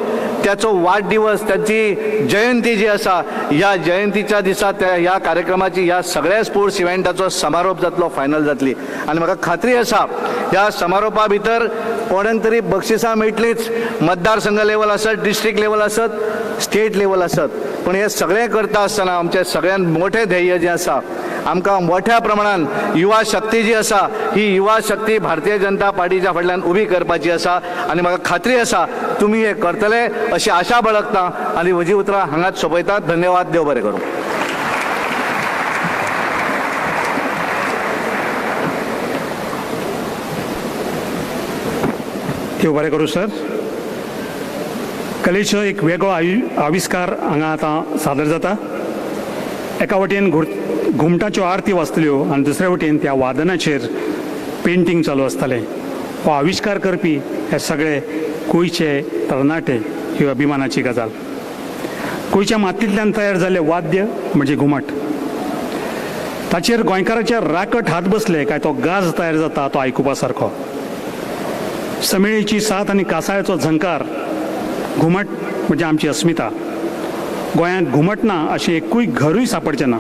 त्याचो वाडदिवस, त्याची जयंती जी आसा, ह्या जयंतीच्या दिसा त्या ह्या कार्यक्रमाची ह्या सगळ्या स्पोर्ट्स इव्हेंटाचो समारोप जातलो, फायनल जातली. आनी म्हाका खात्री आसा ह्या समारोपा भितर कोणाक तरी बक्षिसां मेळटलीच, मतदारसंघ लेवल आसत, डिस्ट्रिक्ट लेवल आसत, स्टेट लेवल आसत, पूण हे सगळें करता आसतना आमचें सगळ्यांत मोठें ध्येय जें आसा, आमकां मोठ्या प्रमाणान युवा शक्ती जी आसा ही युवा शक्ती भारतीय जनता पार्टीच्या फाटल्यान उबी करपाची आसा. आनी म्हाका खात्री आसा तुमी हें करतले अशी आशा बाळगता आनी म्हजी उतरां हांगाच सोंपयता. धन्यवाद. देव बरें करूं. देव बरें करूं सर. कलेचो एक वेगळो आविश्कार हांगा आतां सादर जाता. एका वटेन घुमटाच्यो आरती वाजतल्यो आनी दुसऱ्या वटेन त्या वादनाचेर पेंटींग चालू आसतालें. हो आविश्कार करपी हे सगळे गोंयचे तरणाटे, ही अभिमानाची गजाल. गोंयच्या मातयेंतल्यान तयार जाल्लें वाद्य म्हणजे घुमट. ताचेर गोंयकाराचे राकट हात बसले काय तो गाज तयार जाता तो आयकुपा सारको. समेळीची साथ आनी कासाळ्याचो झंकार, घुमट म्हणजे आमची अस्मिता. गोंयांत घुमट ना अशें एकूय घरूय सांपडचें ना.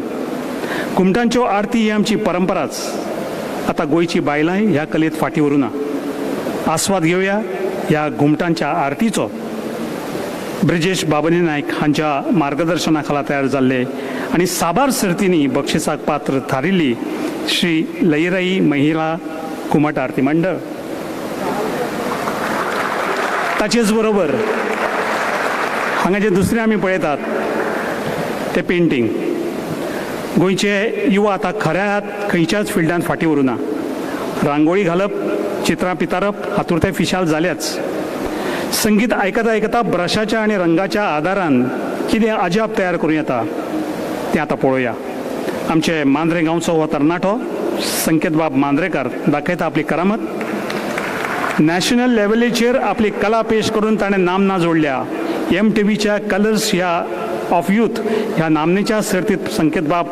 घुमटांच्यो आरती ही आमची परंपराच. आतां गोंयची बायलांय ह्या कलेंत फाटीं उरूं ना. आस्वाद घेवया ह्या घुमटांच्या आरतीचो. ब्रिजेश बाबनी नायक हांच्या मार्गदर्शना खाला तयार जाल्ले आनी साबार सर्तींनी बक्षिसाक पात्र थारिल्ली श्री लईराई महिला घुमट आरती मंडळ. ताचेच बरोबर हांगा जे दुसरें आमी पळयतात तें पेंटींग. गोंयचे युवा आतां खऱ्या खंयच्याच फिल्डांत फाटीं उरूं ना. रांगोळी घालप, चित्रां पितारप हातूंत ते फिशाल जाल्याच. संगीत आयकता आयकता ब्रशाच्या आनी रंगाच्या आदारान कितें अजाप तयार करूं येता तें आतां पळोवया. आमचे मांद्रे गांवचो हो तरणाटो संकेतबाब मांद्रेकार दाखयता आपली करामत. नॅशनल लेवलीचेर आपली कला पेश करून ताणें नामना जोडल्या. MTVच्या कलर्स ह्या ऑफ यूथ ह्या नामनेच्या सर्तीत संकेतबाब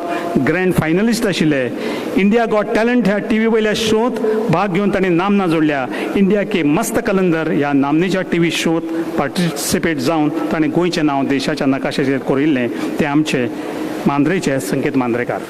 ग्रँड फायनलिस्ट आशिल्ले. इंडिया गॉट टॅलंट ह्या टी व्ही वयल्या शोंत भाग घेवन ताणें नामना जोडल्या. इंडिया के मस्त कलंदर ह्या नामनेच्या टी व्ही शोंत पार्टिसिपेट जावन ताणें गोंयचें नांव देशाच्या नकाशाचेर कोरिल्लें. तें आमचे मांद्रेचे संकेत मांद्रेकार.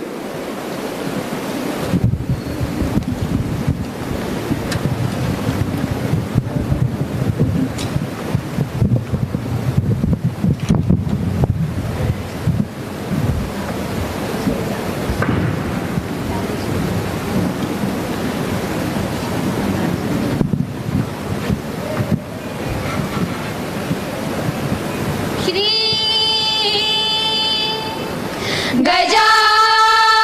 श्री गजाननं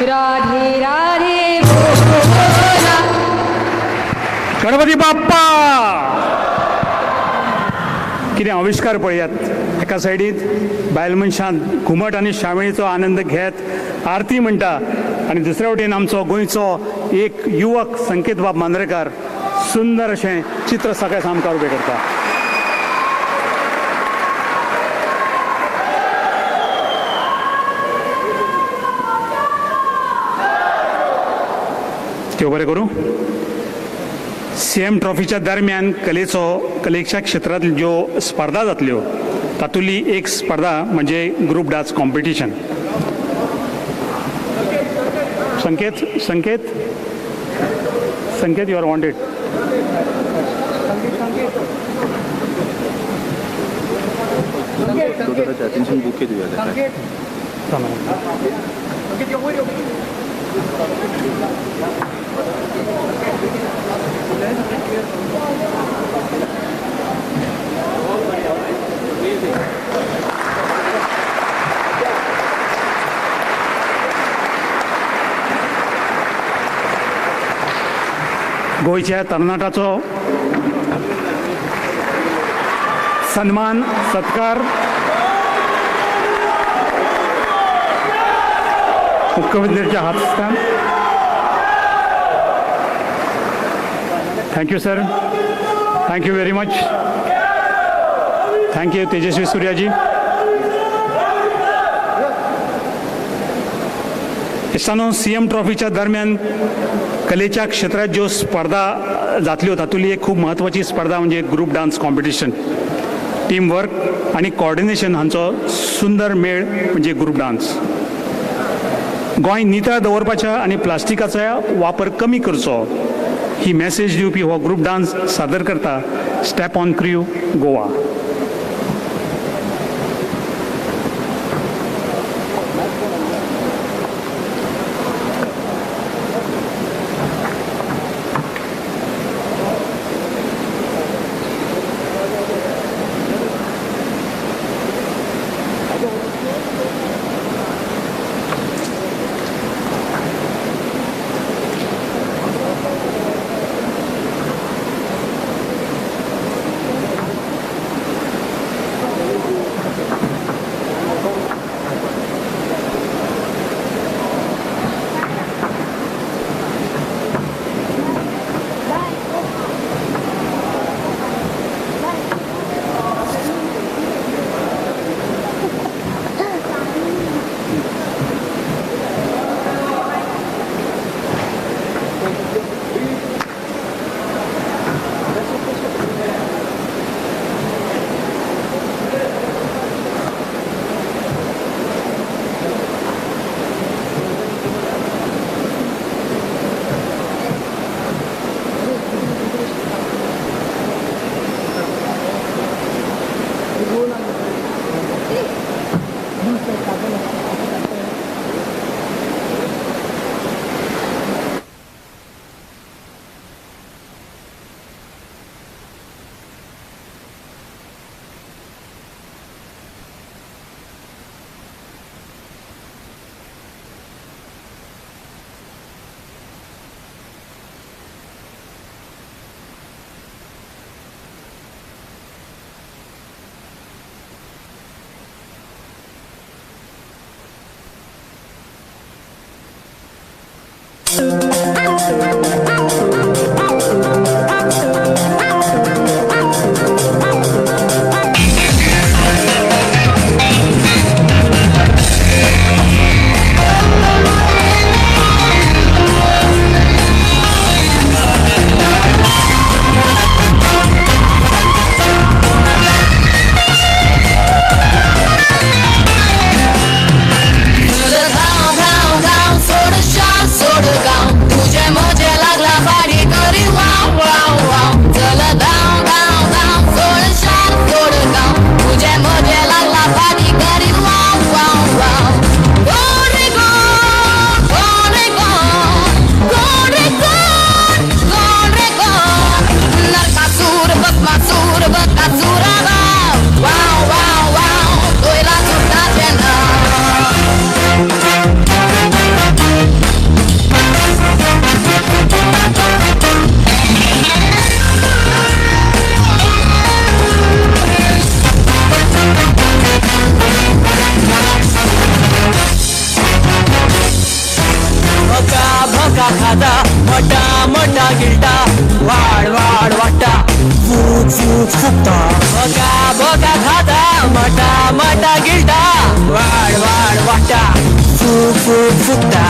राधे राधे बोला. गणपती बाप्पा. कितें आविश्कार पळयात. एका सायडीन बायल मनशान घुमट आनी शामेळीचो आनंद घेत आरती म्हणटा आनी दुसऱ्या वटेन आमचो गोंयचो एक युवक संकेत बाब मांद्रेकार सुंदर अशें चित्र सगळ्या सामकार उबें करता. देव बरें करूं. सीएम ट्रॉफीच्या दरम्यान कलेच्या क्षेत्रांत ज्यो स्पर्धा जातल्यो तातूंतली एक स्पर्धा म्हणजे group dance competition. Sanket, Sanket, Sanket, you are wanted. Attention bouquet दिवया. गोंयच्या तरणाट्याचो सन्मान सत्कार मुख्यमंत्र्यांच्या हातस्थान. Thank you sir, thank you very much, thank you Tejasvi Suryaji. इश्टानो, CM ट्रॉफीच्या दरम्यान कलेच्या क्षेत्रात ज्यो स्पर्धा जातल्यो तातूंतली एक खूब म्हत्वाची स्पर्धा म्हणजे group dance competition. Team work आनी कॉर्डिनेशन हांचो सुंदर मेळ म्हणजे ग्रूप डान्स. गोंय नितळ दवरपाच्या आनी प्लास्टिकाचो वापर कमी करचो ही मॅसेज दिवपी हो ग्रूप डान्स सादर करता स्टेप ऑन क्रू गोवा. गांव गांव सोड शार सोड गांव तुझे म्हजे लागला फाटी. खाता मोटा मोटा गिळटा वाड वाड वाडटा फूक फूक फुकता बोका बोका खाता मोटा मोटा गिळटा वाड वाड वाडटा फूक फूक फुकता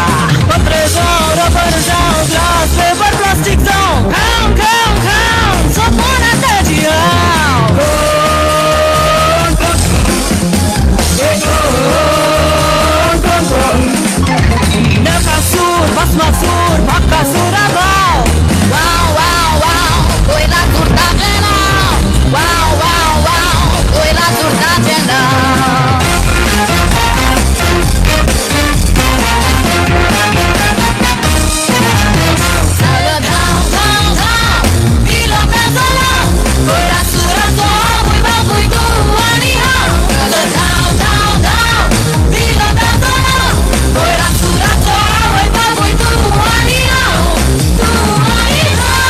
पत्रे जावं रबर जावं ग्लास पेपर प्लास्टीक जावं खावं खावं खावं सोंपोना ताजी हांव. कोण कोण कोण कोण नरकासूर भस्मासूर भक्कासूरा भाव वाव वाव वाव कोयलासूर ताचें नांव वाव वाव वाव कोयलासूर ताचें नांव. चल धांव धांव धांव पिलो पेजलो कोयलासुराचो आवय बापूय तूं आनी हांव. चल धांव धांव धांव पिलो पेजलो कोयलासुराचो आवय बापूय तूं आनी हांव, तूं आनी हांव.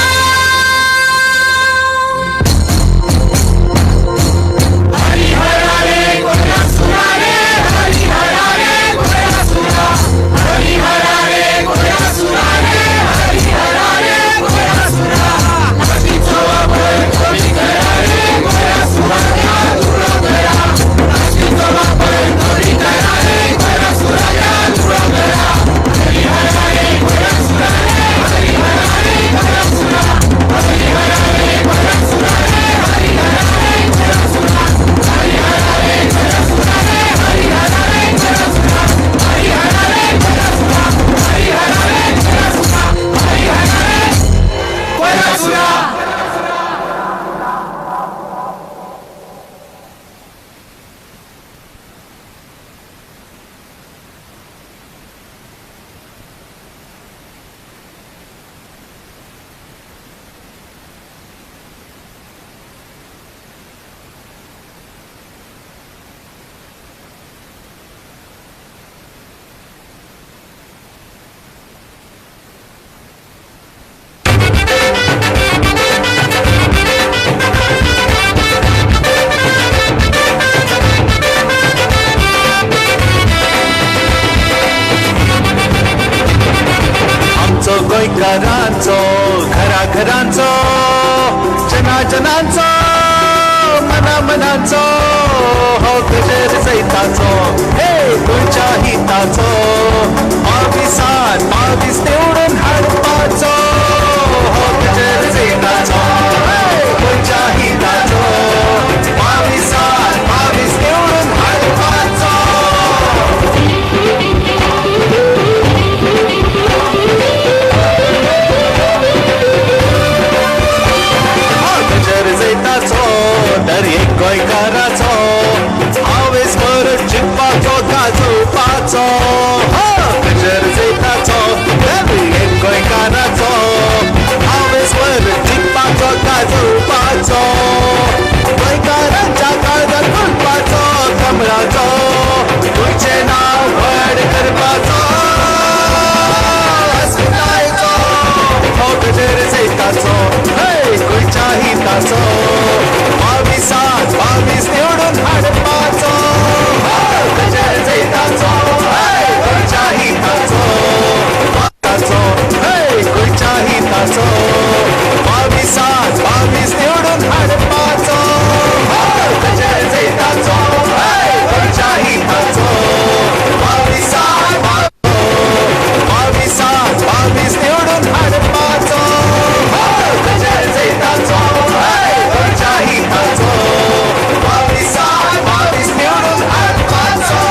आमचो गोंयकारांचो घरा घरांचो जना जनांचो मना मनांचो हो गजर जैताचो हे गोंयच्या हिताचो बावीसान बावीस निवडून हाडपाचो हो गजर जैताचो हे गोंयच्या हिताचो बावीसान बावीस निवडून हाडपाचो. गजर जैताचो दर एक गोंयकाराचो हावेस करत जिखपाचो गाजोवपाचो. गजर जैताचो दर एक गोंयकाराचो हावेस करत जिखपाचो गाजोवपाचो. गोंयकारांच्या काळजांत फुलपाचो कमळाचो गोंयचें नांव व्हड करपाचो अस्मितायेचो हो गजर जैताचो हे गोंयच्या हिताचो बावीसात बावीस निवडून हाडपाचो हो गजर जैताचो हे गोंयच्या हिताचो ताचो हे गोंयच्या हिताचो बावीसात बावीस निवडून हाडपाचो हो गजर जैताचो हे गोंयच्या हिताचो बावीसात बावीसात बावीस निवडून हाडपाचो हो गजर जैताचो हे गोंयच्या हिताचो बावीसात बावीस निवडून हाडपाचो.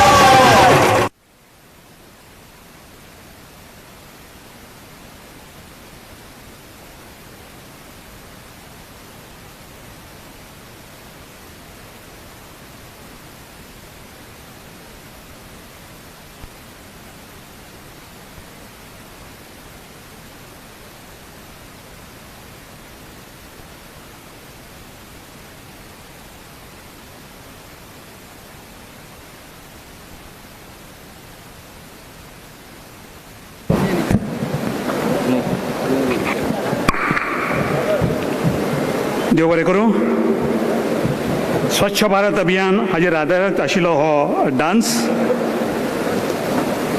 देव बरें करूं. स्वच्छ भारत अभियान हाजेर आदारीत आशिल्लो हो डान्स.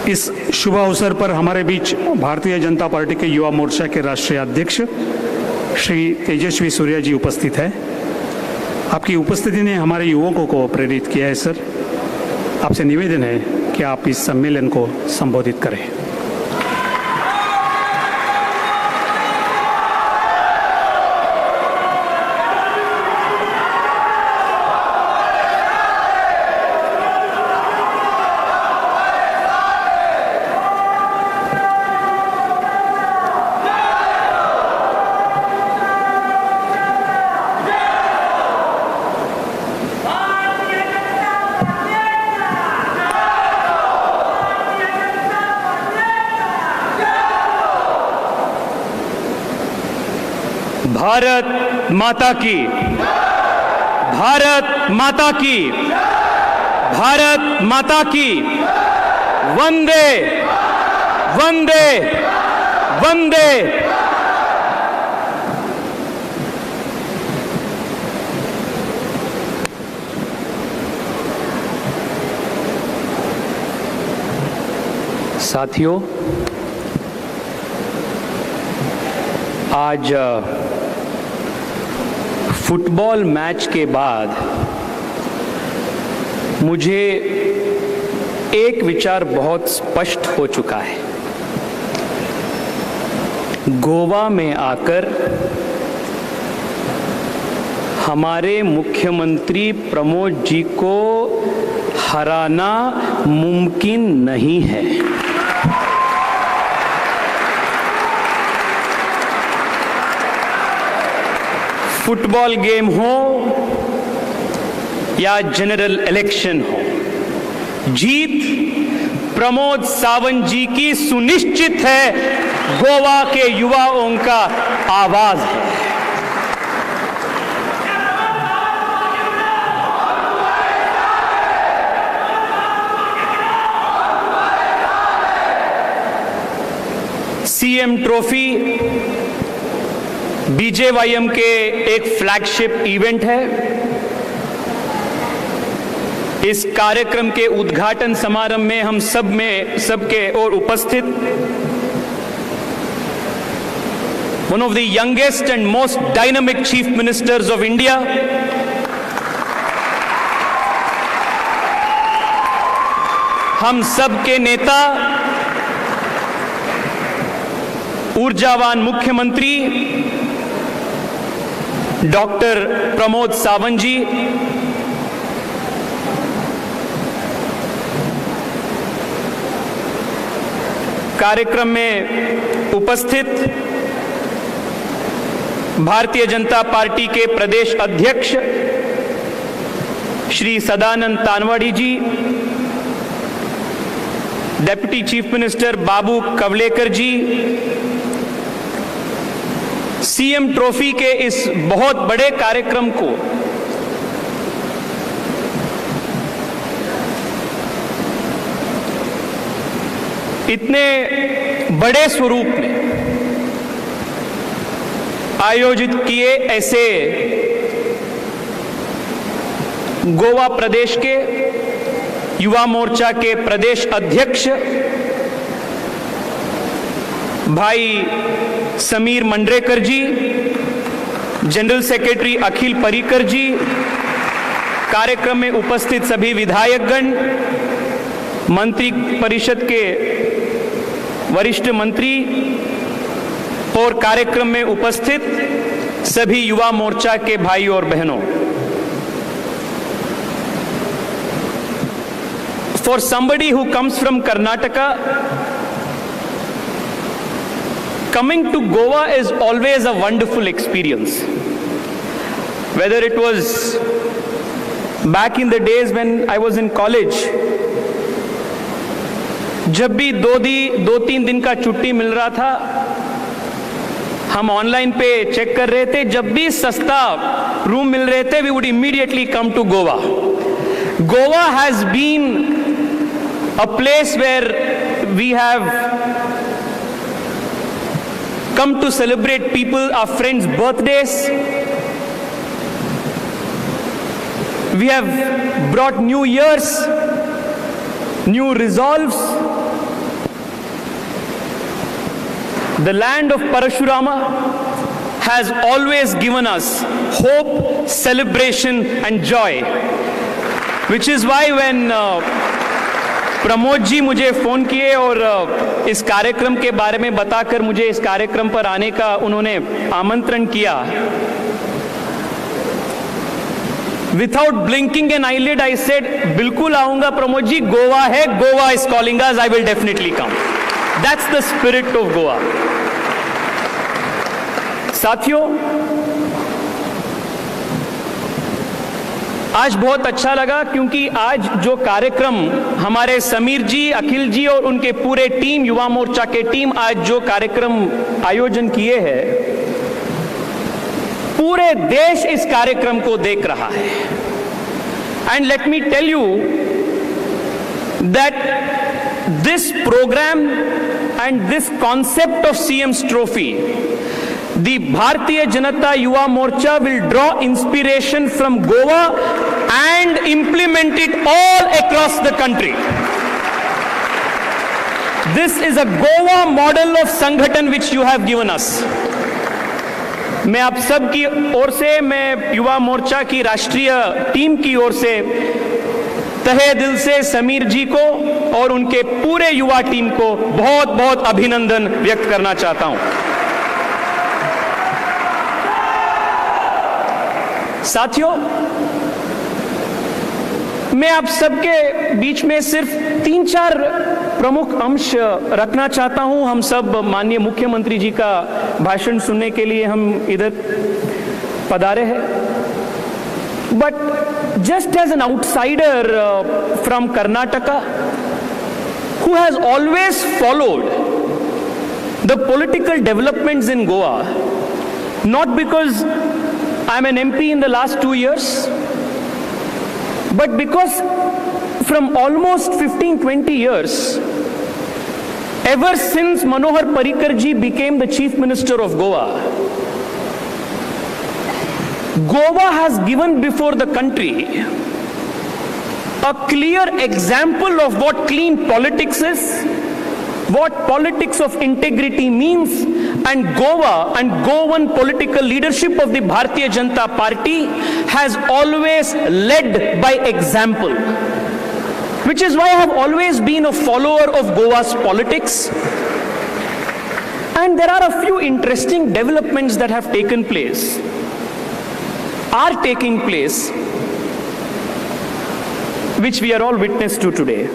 इस शुभ अवसर पर हमारे बीच भारतीय Janata party K Yuva Morcha K राष्ट्रीय अध्यक्ष श्री तेजस्वी सूर्या जी उपस्थित है। आपकी उपस्थिति ने हमारे युवकों को प्रेरित किया है। सर, आपसे निवेदन है कि आप इस सम्मेलन को संबोधित करें। भारत माता की, भारत माता की, भारत माता की। वंदे वंदे वंदे। साथियों, आज फुटबॉल मैच के बाद मुझे एक विचार बहुत स्पष्ट हो चुका है। गोवा में आकर हमारे मुख्यमंत्री प्रमोद जी को हराना मुमकिन नहीं है। फुटबॉल गेम हो या जनरल इलेक्शन हो, जीत प्रमोद सावंत जी की सुनिश्चित है। गोवा के युवाओं का आवाज है। सीएम ट्रॉफी बीजेवाईएम के एक फ्लैगशिप इवेंट है। इस कार्यक्रम के उद्घाटन समारंभ में हम सब में सबके और उपस्थित one of the youngest and most dynamic chief ministers of India, हम सब के नेता, ऊर्जावान मुख्यमंत्री डॉक्टर प्रमोद सावंत जी, कार्यक्रम में उपस्थित भारतीय जनता पार्टी के प्रदेश अध्यक्ष Shri Sadanand Tanwadi ji, deputy chief minister Babu Kavlekar ji, CM trophy के इस बहुत बड़े कार्यक्रम को इतने बड़े स्वरूप में आयोजित किए ऐसे गोवा प्रदेश के युवा मोर्चा के प्रदेश अध्यक्ष भाई समीर मंडरेकर जी, जनरल सेक्रेटरी अखिल परिकर जी, कार्यक्रम में उपस्थित सभी विधायकगण, मंत्री परिषद के वरिष्ठ मंत्री और कार्यक्रम में उपस्थित सभी युवा मोर्चा के भाई और बहनों, for somebody who comes from Karnataka, coming to Goa is always a wonderful experience. Whether it was back in the days when I was in college, जब भी दो तीन दिन का छुट्टी मिल रहा था, हम ऑनलाइन पे चेक कर रहे थे, जब भी सस्ता रूम मिल रहे थे, we would immediately come to Goa. Goa has been a place where we have come to celebrate people, our friends' birthdays. We have brought new years, new resolves. The land of Parashurama has always given us hope, celebration and joy, which is why when Pramod ji मुझे phone किए और इस कार्यक्रम K बारे में बताकर मुझे इस कार्यक्रम पर आने का उन्होंने आमंत्रण किया, without blinking an eyelid I said बिल्कुल आऊंगा प्रमोद जी, गोवा है, Goa is calling us, I will definitely come. That's the spirit of Goa. साथियों, आज बहुत अच्छा लगा क्योंकि आज जो कार्यक्रम हमारे समीर जी, अखिल जी और उनके पूरे team, Yuva Morcha K team आज जो कार्यक्रम आयोजन किए हैं, पूरे देश इस कार्यक्रम को देख रहा है। And let me tell you that this program and this concept of CM's trophy, the Bharatiya Janata Yuva Morcha will draw inspiration from Goa and implement it all across the country. This is a Goa model of Sangathan which you have given us. मैं आप सब की ओर से, मैं युवा मोर्चा की राष्ट्रीय team की ओर से तहे दिल से समीर जी को और उनके पूरे युवा टीम को बहुत बहुत अभिनंदन व्यक्त करना चाहता हूं। साथियों, मैं आप सबके बीच में सिर्फ 3-4 प्रमुख अंश रखना चाहता हूं। हम सब माननीय मुख्यमंत्री जी का भाषण सुनने के लिए हम इधर पधारे हैं, but just as an outsider from Karnataka who has always followed the political developments in Goa, not because I am an MP in the last 2 years, but because from almost 15-20 years, ever since Manohar Parrikar ji became the Chief Minister of Goa, Goa has given before the country a clear example of what clean politics is, what politics of integrity means, and Goa and Goan political leadership of the Bharatiya Janata Party has always led by example, which is why I have always been a follower of Goa's politics. And there are a few interesting developments that have taken place, are taking place, which we are all witness to today.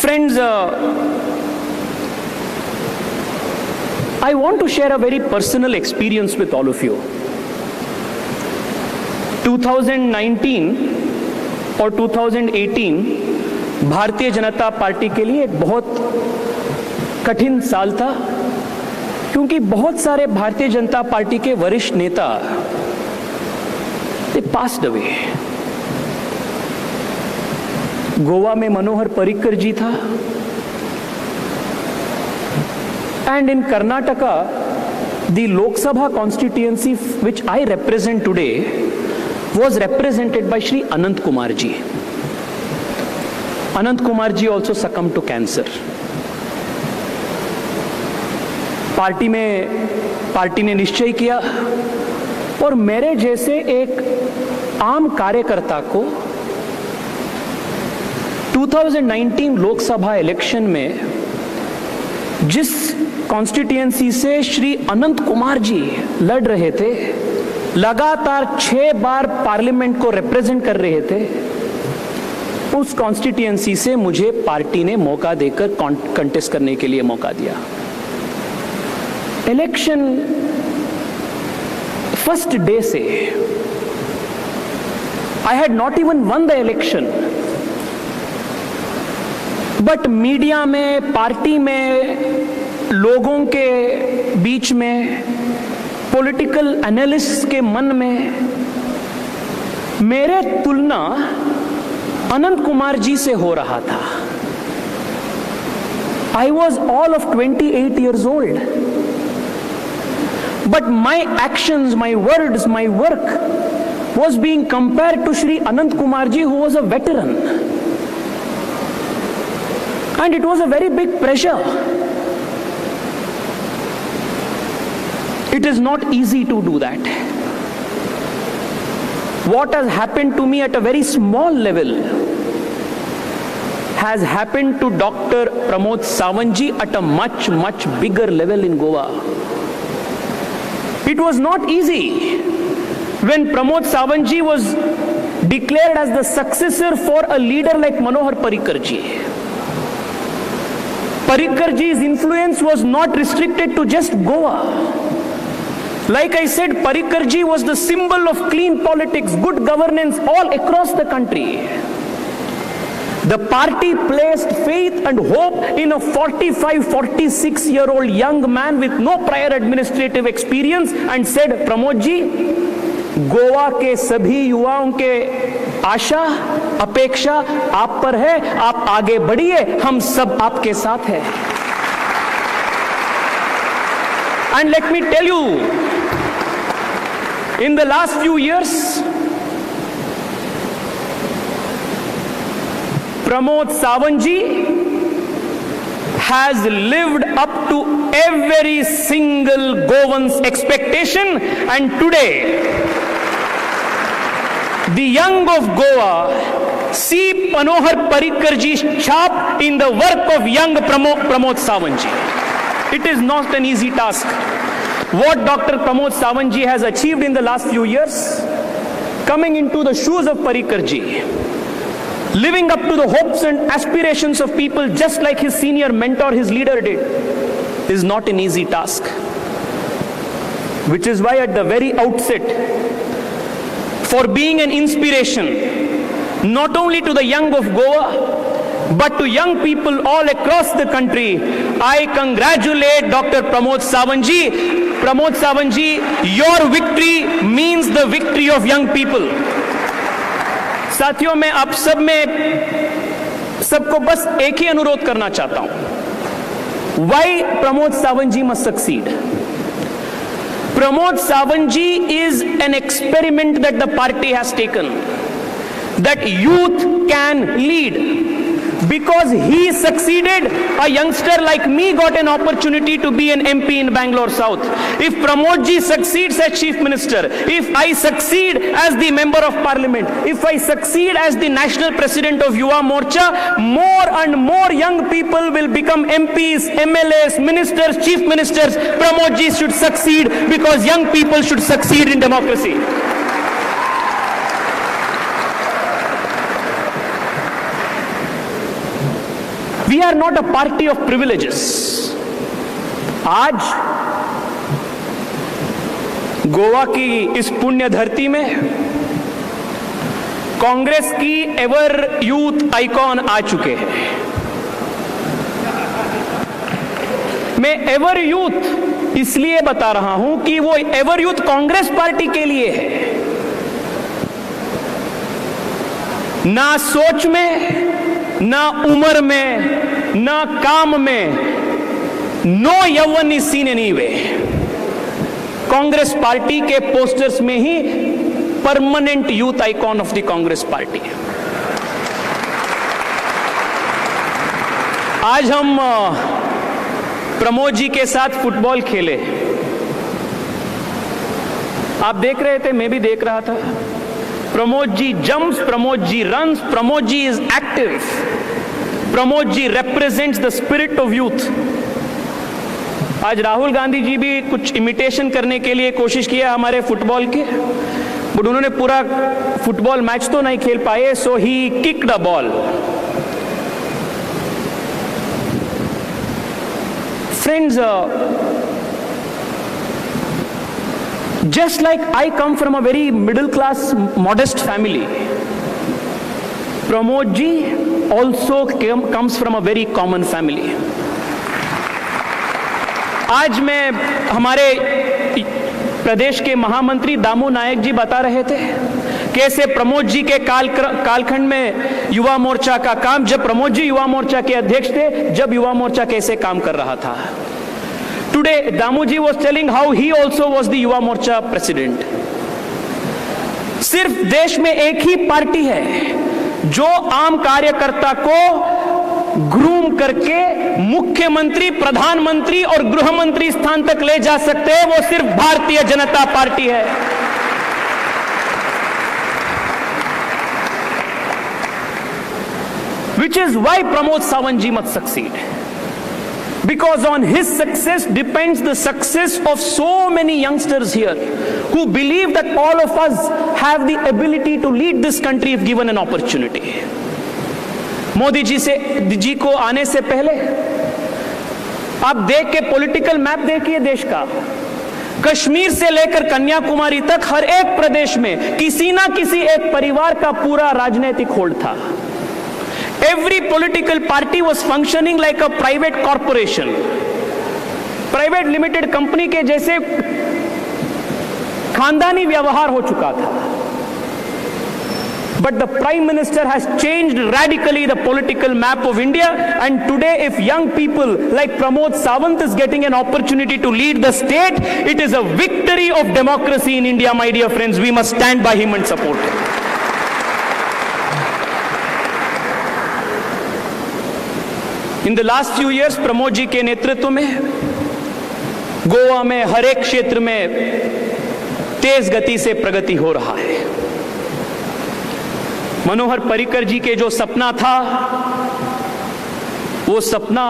Friends, I want to share a very personal experience with all of you. 2019 और 2018 भारतीय Janata party K लिए एक बहुत कठिन साल था, क्योंकि बहुत सारे भारतीय जनता पार्टी के वरिष्ठ नेता they passed away. Goa में मनोहर पर्रिकर जी था, and in Karnataka the Lok Sabha constituency which I represent today was represented by Shri Anant Kumar ji. Anant Kumar ji also succumbed to cancer. Party ने निश्चय किया और मेरे जैसे एक आम कार्यकर्ता को 2019 लोकसभा इलेक्शन में जिस कॉन्स्टिट्यूएंसी से श्री अनंत कुमार जी लड़ रहे थे, लगातार 6 बार पार्लियामेंट को रिप्रेजेंट कर रहे थे, उस कॉन्स्टिट्यूएंसी से मुझे पार्टी ने मौका देकर कंटेस्ट करने के लिए मौका दिया। Election first day Se I had not even won the election, but media में, पार्टी में, लोगों के बीच में, पॉलिटिकल एनालिस्ट के मन में मेरे तुलना अनंत कुमार जी से हो रहा था। I was all of 28 years old, but my actions, my words, my work was being compared to Shri Anant Kumar ji, who was a veteran. And it was a very big pressure. It is not easy to do that. What has happened to me at a very small level has happened to Dr. Pramod Sawantji at a much, much bigger level in Goa. It was not easy when Pramod Sawantji was declared as the successor for a leader like Manohar Parrikar ji. Parrikar ji's influence was not restricted to just Goa. Like I said, Parrikar ji was the symbol of clean politics, good governance all across the country. The party placed faith and hope in a 45, 46-year-old young man with no prior administrative experience and said, Pramod ji, Goa K सभी युवाओं K आशा, अपेक्षा आप पर है, आप आगे बढ़िए, हम सब आपके साथ हैं. And let me tell you, in the last few years, Pramod Sawantji has lived up to every single Goan's expectation, and today, the young of Goa see Manohar Parrikar ji's chap in the work of young Pramod Sawantji. It is not an easy task. What Dr. Pramod Sawantji has achieved in the last few years, coming into the shoes of Parrikar ji, living up to the hopes and aspirations of people just like his senior mentor, his leader did, is not an easy task. Which is why at the very outset, for being an inspiration, not only to the young of Goa, but to young people all across the country, I congratulate Dr. Pramod Sawantji. Pramod Sawantji, your victory means the victory of young people. साथियों, मैं आप सब में सबको बस एक ही अनुरोध करना चाहता हूं. Why Pramod Sawantji must succeed? Pramod Sawantji is an experiment that the party has taken, that youth can lead. Because he succeeded, a youngster like me got an opportunity to be an MP in Bangalore South. If Pramod ji succeeds as Chief Minister, if I succeed as the Member of Parliament, if I succeed as the National President of Yuva Morcha, more and more young people will become MPs, MLAs, ministers, Chief Ministers. Pramod ji should succeed because young people should succeed in democracy. We are not a party of privileges. आज गोवा की इस पुण्य धरती में कांग्रेस की ever youth icon आ चुके हैं. मैं ever youth इसलिए बता रहा हूं कि वो ever youth Congress party K लिए है. ना सोच में, ना उम्र में, ना काम में, नो यौवन is seen anyway. Congress party K posters में ही permanent youth icon of the Congress party. आज हम प्रमोद जी के साथ फुटबॉल खेले. आप देख रहे थे, मैं भी देख रहा था. Pramod ji jumps, Pramod ji runs, Pramod ji is active. Pramod ji represents the spirit of youth. आज राहुल गांधी जी भी कुछ इमिटेशन करने के लिए कोशिश किया हमारे फुटबॉल के, बट उन्होंने पूरा फुटबॉल मैच तो नहीं खेल पाए, so he kicked the ball. Friends, just like I come from a very middle class, modest family, Pramod ji also comes from a very common family. आज मैं हमारे Pradesh K महामंत्री दामू नायक जी बता रहे थे कैसे प्रमोद जी के कालखंड में युवा मोर्चा का काम, जब प्रमोद जी युवा मोर्चा के अध्यक्ष थे, जब युवा मोर्चा कैसे काम कर रहा था. Today, Damuji was telling how he also was the Yuva Morcha president. सिर्फ देश में एक ही पार्टी है जो आम कार्यकर्ता को ग्रूम करके मुख्यमंत्री, प्रधानमंत्री और गृह मंत्री स्थान तक ले जा सकते हैं, वो सिर्फ भारतीय जनता पार्टी है। Which is why Pramod Sawant ji must succeed. Because on his success depends the success of so many youngsters here who believe that all of us have the ability to lead this country if given an opportunity. Modi ji को आने से पहले आप देख K political map देखिए देश का, कश्मीर से लेकर कन्याकुमारी तक हर एक प्रदेश में किसी ना किसी एक परिवार का पूरा राजनीतिक होल्ड था। Every political party was functioning like a private corporation, private limited company K जैसे खानदानी व्यवहार हो चुका था। But the Prime Minister has changed radically the political map of India, and today if young people like Pramod Sawant is getting an opportunity to lead the state, it is a victory of democracy in India, my dear friends. We must stand by him and support him. In the last few years, Pramod ji K नेतृत्व में गोवा में हर एक क्षेत्र में तेज गति से प्रगति हो रहा है। मनोहर पर्रिकर जी के जो सपना था, वो सपना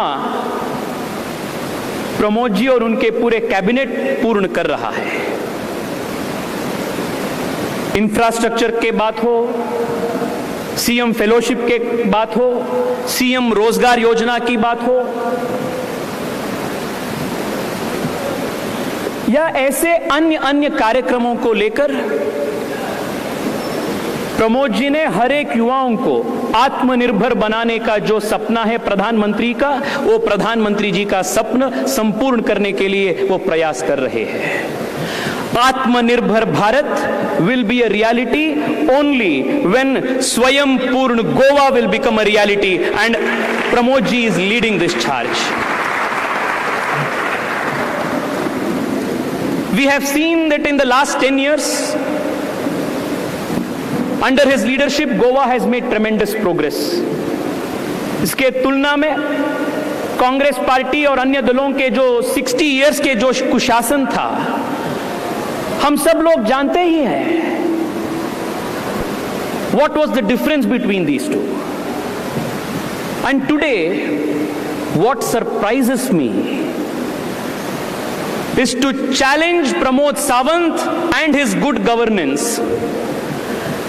प्रमोद जी और उनके पूरे कैबिनेट पूर्ण कर रहा है। इंफ्रास्ट्रक्चर के बात हो, सीएम फेलोशिप के बात हो, सीएम रोजगार योजना की बात हो, या ऐसे अन्य अन्य कार्यक्रमों को लेकर प्रमोद जी ने हर एक युवाओं को आत्मनिर्भर बनाने का जो सपना है प्रधानमंत्री का, वो प्रधानमंत्री जी का सपना संपूर्ण करने के लिए वो प्रयास कर रहे हैं। Atmanirbhar Bharat will be a reality only when Swayam Purna Goa will become a reality, and Pramod ji is leading this charge. We have seen that in the last 10 years, under his leadership, Goa has made tremendous progress. इसके तुलना में Congress party और अन्य दलों K जो 60 years K जो कुशासन था, हम सब लोग जानते ही हैं what was the difference between these two. And today, what surprises me is to challenge Pramod Sawant and his good governance.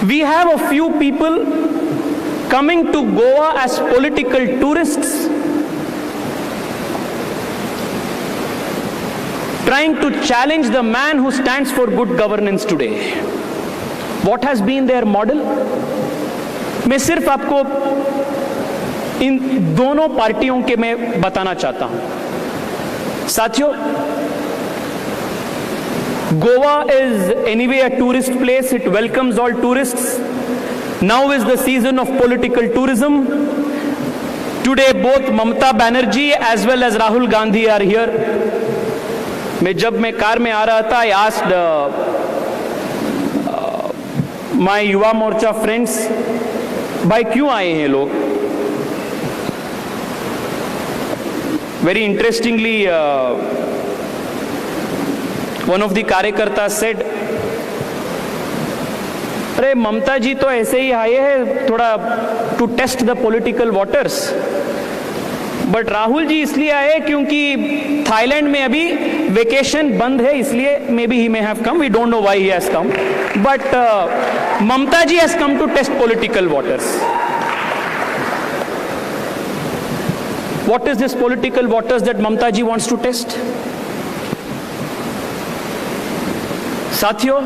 We have a few people coming to Goa as political tourists, trying to challenge the man who stands for good governance today. What has been their model? मैं सिर्फ आपको in दोनों पार्टियों K मैं बताना चाहता हूं। साथियों, Goa is anyway a tourist place. It welcomes all tourists. Now is the season of political tourism. Today both Mamata Banerjee as well as Rahul Gandhi are here. मैं जब मैं कार में आ रहा था, I asked my Yuva Morcha friends, भाई क्यों आए हैं लोग? Very interestingly, one of the कार्यकर्ता said, अरे ममता जी तो ऐसे ही आए हैं थोड़ा to test the political waters, but Rahul ji इसलिए आए क्योंकि थाईलैंड में अभी वेकेशन बंद है, इसलिए maybe he may have come, we don't know why he has come, but Mamata ji has come to test political waters. What is this political waters that Mamata ji wants to test? साथियों,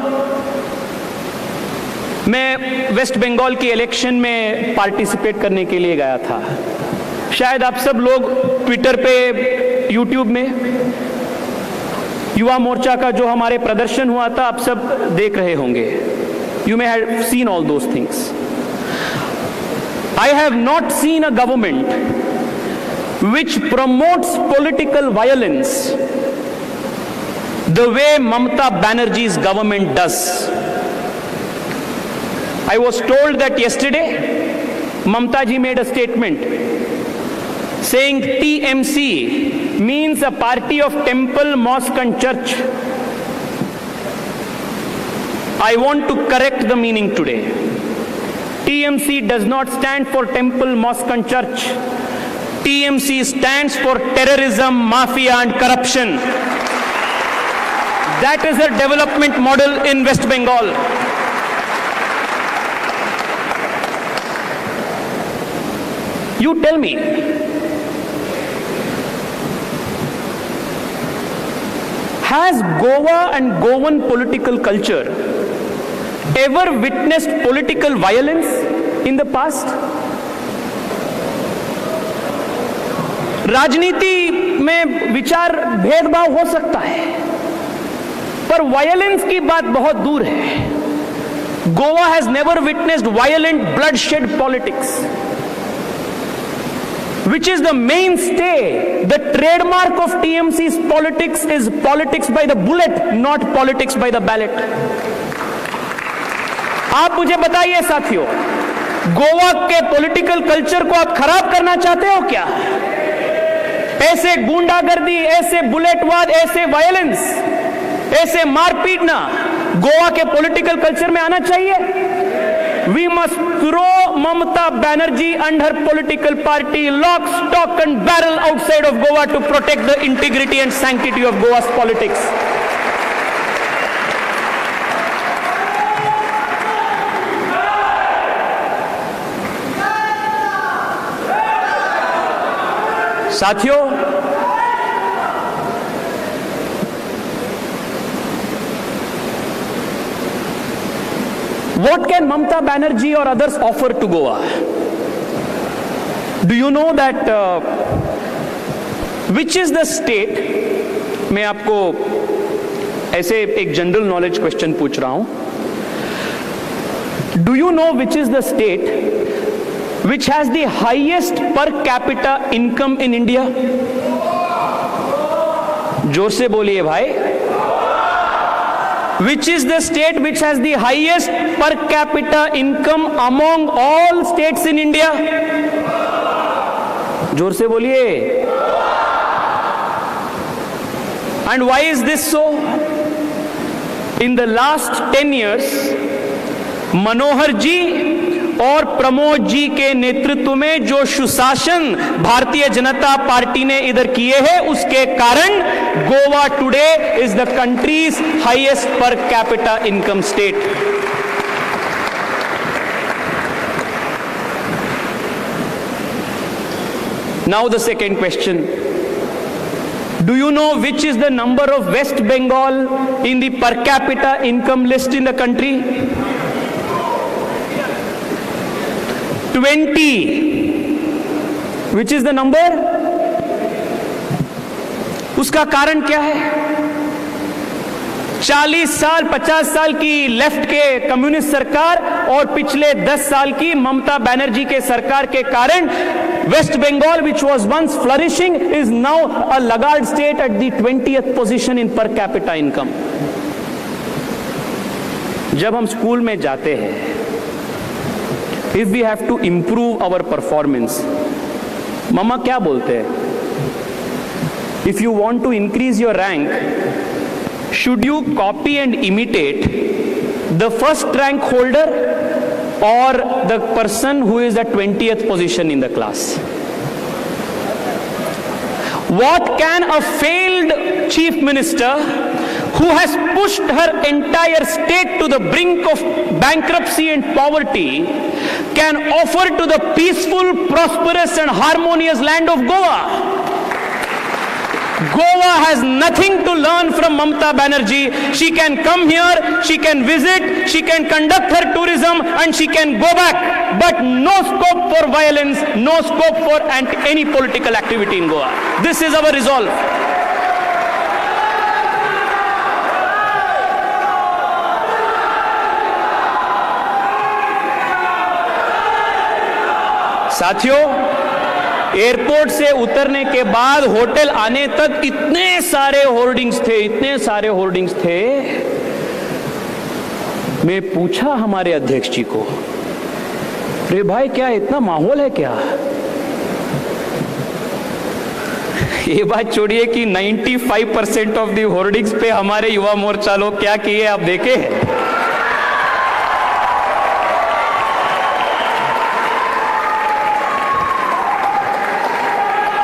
मैं waste Bengal K election में participate करने K लिए गया था। शायद आप सब लोग Twitter pay, YouTube में युवा मोर्चा का जो हमारे प्रदर्शन हुआ था आप सब देख रहे होंगे। You may have seen all those things. I have not seen a government which promotes political violence the way Mamata Banerjee's government does. I was told that yesterday Mamata ji made a statement. saying TMC means a party of temple, mosque and church. I want to correct the meaning today. TMC does not stand for temple, mosque and church. TMC stands for terrorism, mafia and corruption. That is a development model in West Bengal. You tell me, has Goa and Goan political culture ever witnessed political violence in the past? राजनीति में विचार भेदभाव हो सकता है, पर violence की बात बहुत दूर है। Goa has never witnessed violent bloodshed politics, which is the mainstay, the trademark of TMC's politics is politics by the bullet, not politics by the ballot. आप मुझे बताइए साथियों, गोवा के पॉलिटिकल कल्चर को आप खराब करना चाहते हो क्या? ऐसे गुंडागर्दी, ऐसे बुलेटवाद, ऐसे वायलेंस, ऐसे मारपीटना गोवा के पॉलिटिकल कल्चर में आना चाहिए? We must throw Mamata Banerjee and her political party lock, stock and barrel outside of Goa to protect the integrity and sanctity of Goa's politics. साथियों, what can Mamata Banerjee or others offer to Goa? Do you know that which is the state? मैं आपको ऐसे एक general knowledge question पूछ रहा हूं। Do you know which is the state which has the highest per capita income in India? जोर से बोलिए भाई। Which is the state which has the highest per capita income among all states in India? जोर से बोलिए। And why is this so? In the last 10 years, Manohar ji Aur Pramod ji K नेतृत्व में जो सुशासन भारतीय जनता पार्टी ने इधर किए हैं, उसके कारण Goa today is the country's highest per capita income state. Now the second question, do you know which is the number of West Bengal in the per capita income list in the country? 20. Which is the number? उसका कारण क्या है? 40 साल 50 साल की left K communist सरकार और पिछले 10 साल की ममता बनर्जी के सरकार के कारण West Bengal, which was once flourishing, is now a laggard state at the 20th position in per capita income. जब हम स्कूल में जाते हैं, if we have to improve our performance, mama क्या बोलते हैं? If you want to increase your rank, should you copy and imitate the first rank holder or the person who is at 20th position in the class? What can a failed chief minister who has pushed her entire state to the brink of bankruptcy and poverty can offer to the peaceful, prosperous and harmonious land of Goa? Goa has nothing to learn from Mamata Banerjee. She can come here, she can visit, she can conduct her tourism and she can go back. But no scope for violence, no scope for any political activity in Goa. This is our resolve. साथियों, airport से उतरने K बाद hotel आने तक इतने सारे hoardings थे, इतने सारे hoardings थे। मैं पूछा हमारे अध्यक्ष जी को, रे भाई क्या इतना माहौल है क्या? ये बात छोड़िए कि 95% ऑफ the hoardings पे हमारे युवा मोर्चा लोग क्या किए आप देखे हैं।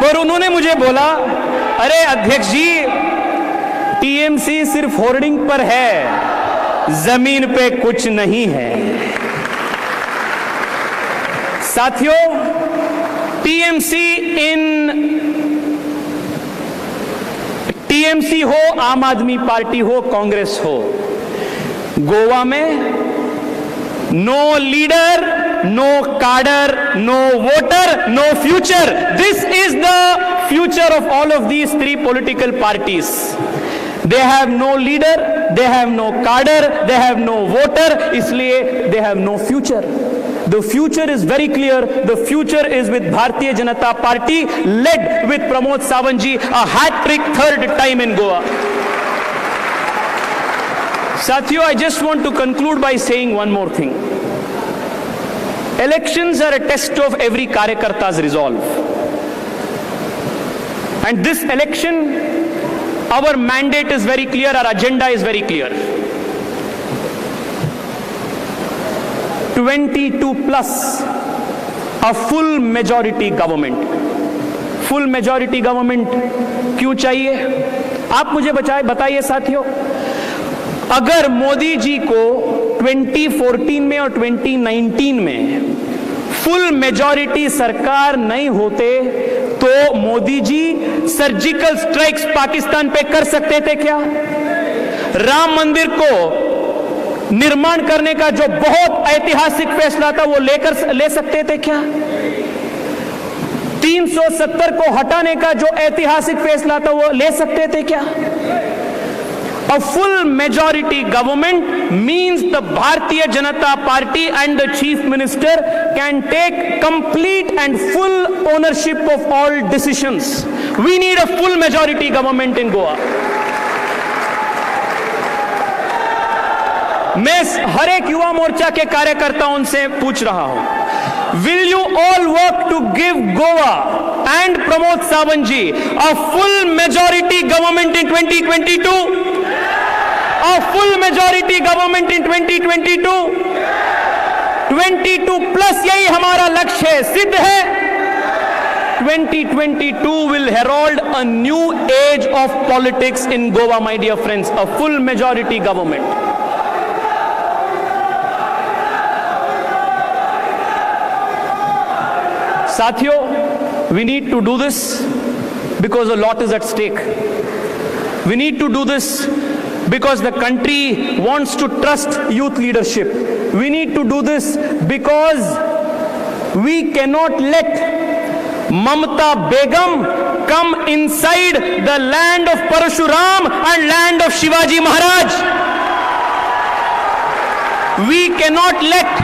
पर उन्होंने मुझे बोला, अरे अध्यक्ष जी, टीएमसी सिर्फ होर्डिंग पर है, जमीन पे कुछ नहीं है। साथियों, टीएमसी हो, आम आदमी पार्टी हो, कांग्रेस हो, गोवा में no leader, no cadre, no voter, no future. This is the future of all of these three political parties. They have no leader, they have no cadre, they have no voter, इसलिए they have no future. The future is very clear. The future is with Bharatiya Janata Party, led with Pramod Sawant ji, a hat-trick third time in Goa. Sathiyo, I just want to conclude by saying one more thing. Elections are a test of every karyakarta's resolve. And this election, our mandate is very clear, our agenda is very clear. 22 plus, a full majority government. Full majority government क्यों चाहिए? आप मुझे बताइए साथियों, अगर मोदी जी को 2014 में और 2019 में फुल majority सरकार नहीं होते तो Modi ji surgical strikes Pakistan pay कर सकते थे क्या? राम मंदिर को निर्माण करने का जो बहुत ऐतिहासिक फैसला था वो ले सकते थे क्या? 370 को हटाने का जो ऐतिहासिक फैसला था वो ले सकते थे क्या? A full majority government means the Bharatiya Janata Party and the Chief Minister can take complete and full ownership of all decisions. We need a full majority government in Goa. मैं हर एक युवा मोर्चा के कार्यकर्ताओं से पूछ रहा हूं, will you all work to give Goa and Pramod Sawant ji a full majority government in 2022? A full majority government in 2022? 22 plus यही हमारा लक्ष्य है, सिद्ध है। 2022 will herald a new age of politics in Goa, my dear friends, a full majority government. साथियों, we need to do this because a lot is at stake. We need to do this because the country wants to trust youth leadership. We need to do this because we cannot let Mamta Begum come inside the land of Parashuram and land of Shivaji Maharaj. We cannot let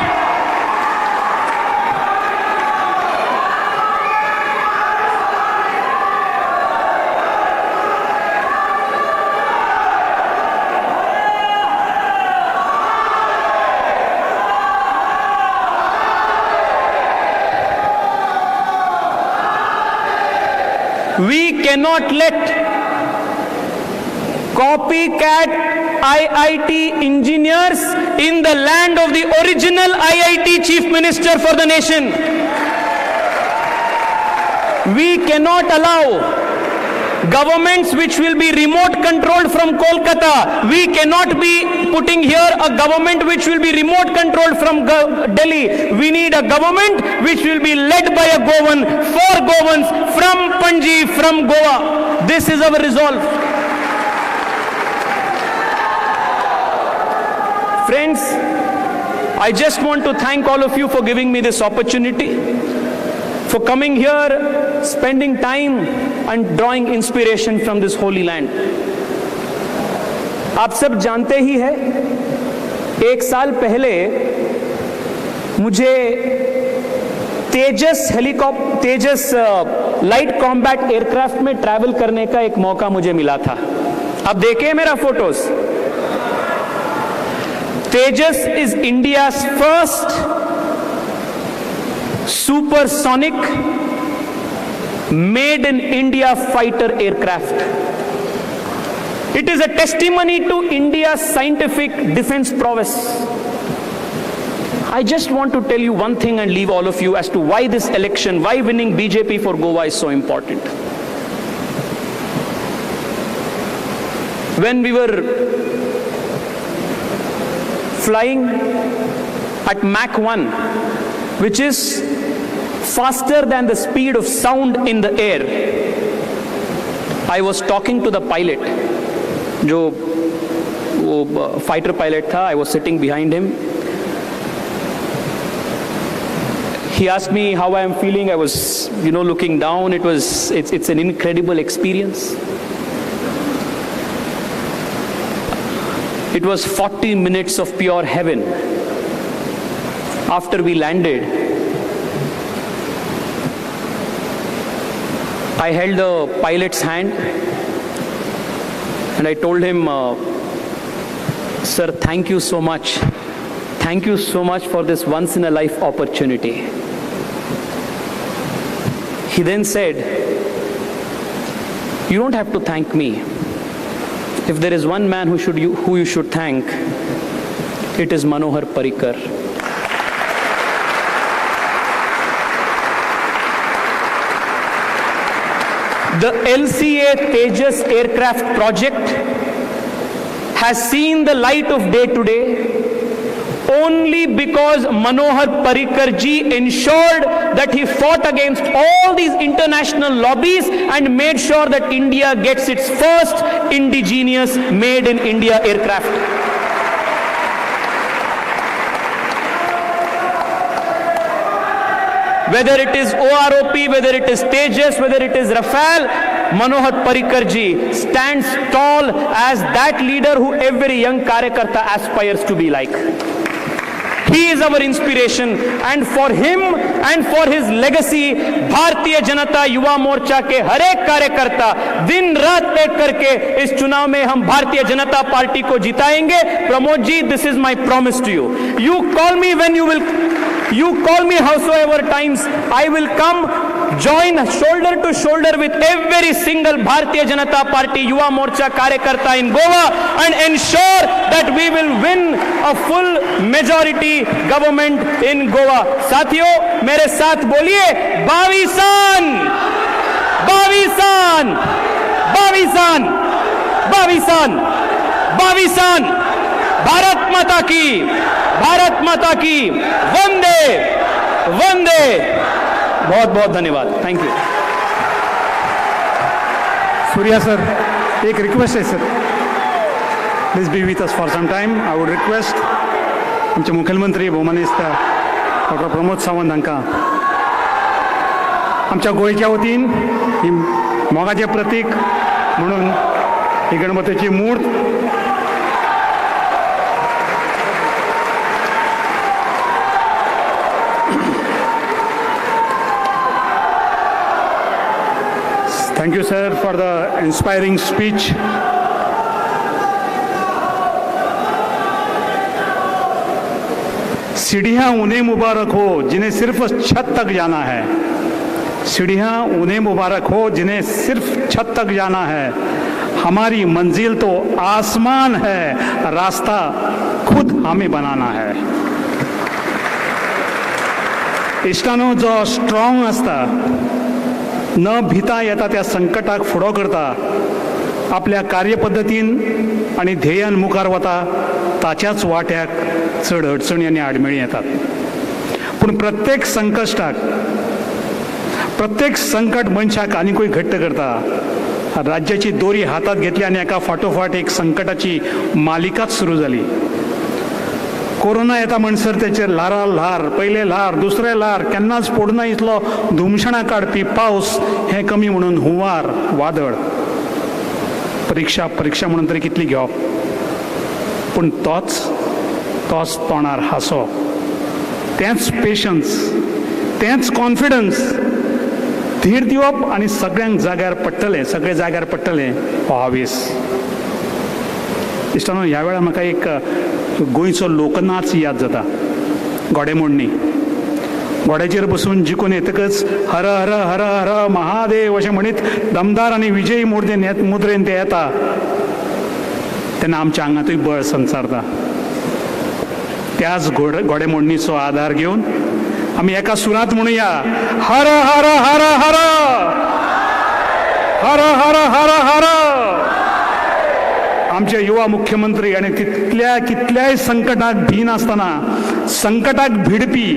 We cannot let copycat IIT engineers in the land of the original IIT chief minister for the nation. We cannot allow governments which will be remote controlled from Kolkata. We cannot be putting here a government which will be remote controlled from Delhi. We need a government which will be led by a Goan, for Goans, from Panji, from Goa. This is our resolve. Friends, I just want to thank all of you for giving me this opportunity, for coming here, spending time and drawing inspiration from this holy land. आप सब जानते ही हैं, एक साल पहले मुझे Tejas Tejas light combat aircraft में travel करने का एक मौका मुझे मिला था। अब देखिए मेरा photos. Tejas is India's first supersonic made in India fighter aircraft. It is a testimony to India's scientific defense prowess. I just want to tell you one thing and leave all of you as to why this election, why winning BJP for Goa is so important. When we were flying at Mach 1, which is faster than the speed of sound in the air, I was talking to the pilot, जो वो fighter pilot था. I was sitting behind him. He asked me how I am feeling. I was, looking down. It's an incredible experience. It was 40 minutes of pure heaven. After we landed, I held the pilot's hand and I told him, sir, thank you so much. Thank you so much for this once in a life opportunity. He then said, you don't have to thank me. If there is one man who you should thank, it is Manohar Parrikar. The LCA Tejas aircraft project has seen the light of day today only because Manohar Parrikar ji ensured that he fought against all these international lobbies and made sure that India gets its first indigenous made in India aircraft. Whether it is OROP, whether it is Tejas, whether it is Rafale, Manohar Parrikar ji stands tall as that leader who every young karyakarta aspires to be like. He is our inspiration, and for him and for his legacy, Bharatiya Janata Yuva Morcha के हर एक कार्यकर्ता दिन रात एक करके इस चुनाव में हम भारतीय जनता पार्टी को जिताएंगे. Pramod ji, this is my promise to you. You call me when you will, you call me howsoever times, I will come join shoulder to shoulder with every single Bharatiya Janata Party Yuva Morcha karyakarta in Goa and ensure that we will win a full majority government in Goa. साथियों, मेरे साथ बोलिए, बाविसान बाविसान बाविसान बाविसान बाविसान, भारत माता की, भारत माता की, वंदे वंदे. बहुत बहुत धन्यवाद. Thank you. Surya sir, एक request आहे sir, please be with us for some time. I would request आमचे मुखेलमंत्री भोवमानेस्त डॉक्टर प्रमोद सावंत हांकां आमच्या गोंयच्या वतीन ही मोगाचें प्रतीक म्हणून ही गणपतीची मूर्त Thank you, sir, for the inspiring speech. सीढ़ियाँ उन्हें मुबारक हो जिन्हें सिर्फ छत तक जाना है. सीढ़ियाँ उन्हें मुबारक हो जिन्हें सिर्फ छत तक जाना है. हमारी मंजिल तो आसमान है, रास्ता खुद हमें बनाना है. इश्टानो, जो स्ट्रॉंग आसता, न भिता येता त्या संकटाक फुडो करता, आपल्या कार्यपद्दतीन आनी ध्येयान मुखार वता, ताच्याच वाट्याक चड अडचणी आनी आडमेळी येतात. पूण प्रत्येक संकश्टाक, प्रत्येक संकट मनशाक आनिकूय घट्ट करता. राज्याची दोरी हातात घेतली आनी एका फाटोफाट एक संकटाची मालिकाच सुरू जाली. कोरोना येता म्हणसर तेचेर ल्हारा ल्हार, पयलें ल्हार, दुसरें ल्हार, केन्नाच पडना इतलो धुमशणां काडपी पावस, हें कमी म्हणून हुंवार, वादळ, परिक्षा परिक्षा म्हणून तरी कितली घेवप. पूण तोच तोच तोंडार हांसो, तेंच पेशन्स, तेंच कॉन्फिडन्स, धीर दिवप आनी सगळ्यांक जाग्यार पडटलें, सगळे जाग्यार पडटलें हो हावेस. इश्टानो, ह्या वेळार म्हाका एक गोंयचो लोकनाच याद जाता, घोडेमोडणी. घोड्याचेर बसून जिखून येतकच हर हर हर हर महादेव अशें म्हणीत दमदार आनी विजयी मुद्रेन ते येता तेन्ना आमच्या आंगांतूय बळ संचारता. त्याच घोडेमोडणीचो आधार घेवन आमी एका सुरांत म्हणुया, हर हर हर हर हर हर हर हर. आमचे युवा मुख्यमंत्री आनी तितल्या कितल्याय संकटाक भिनासतना संकटाक भिडपी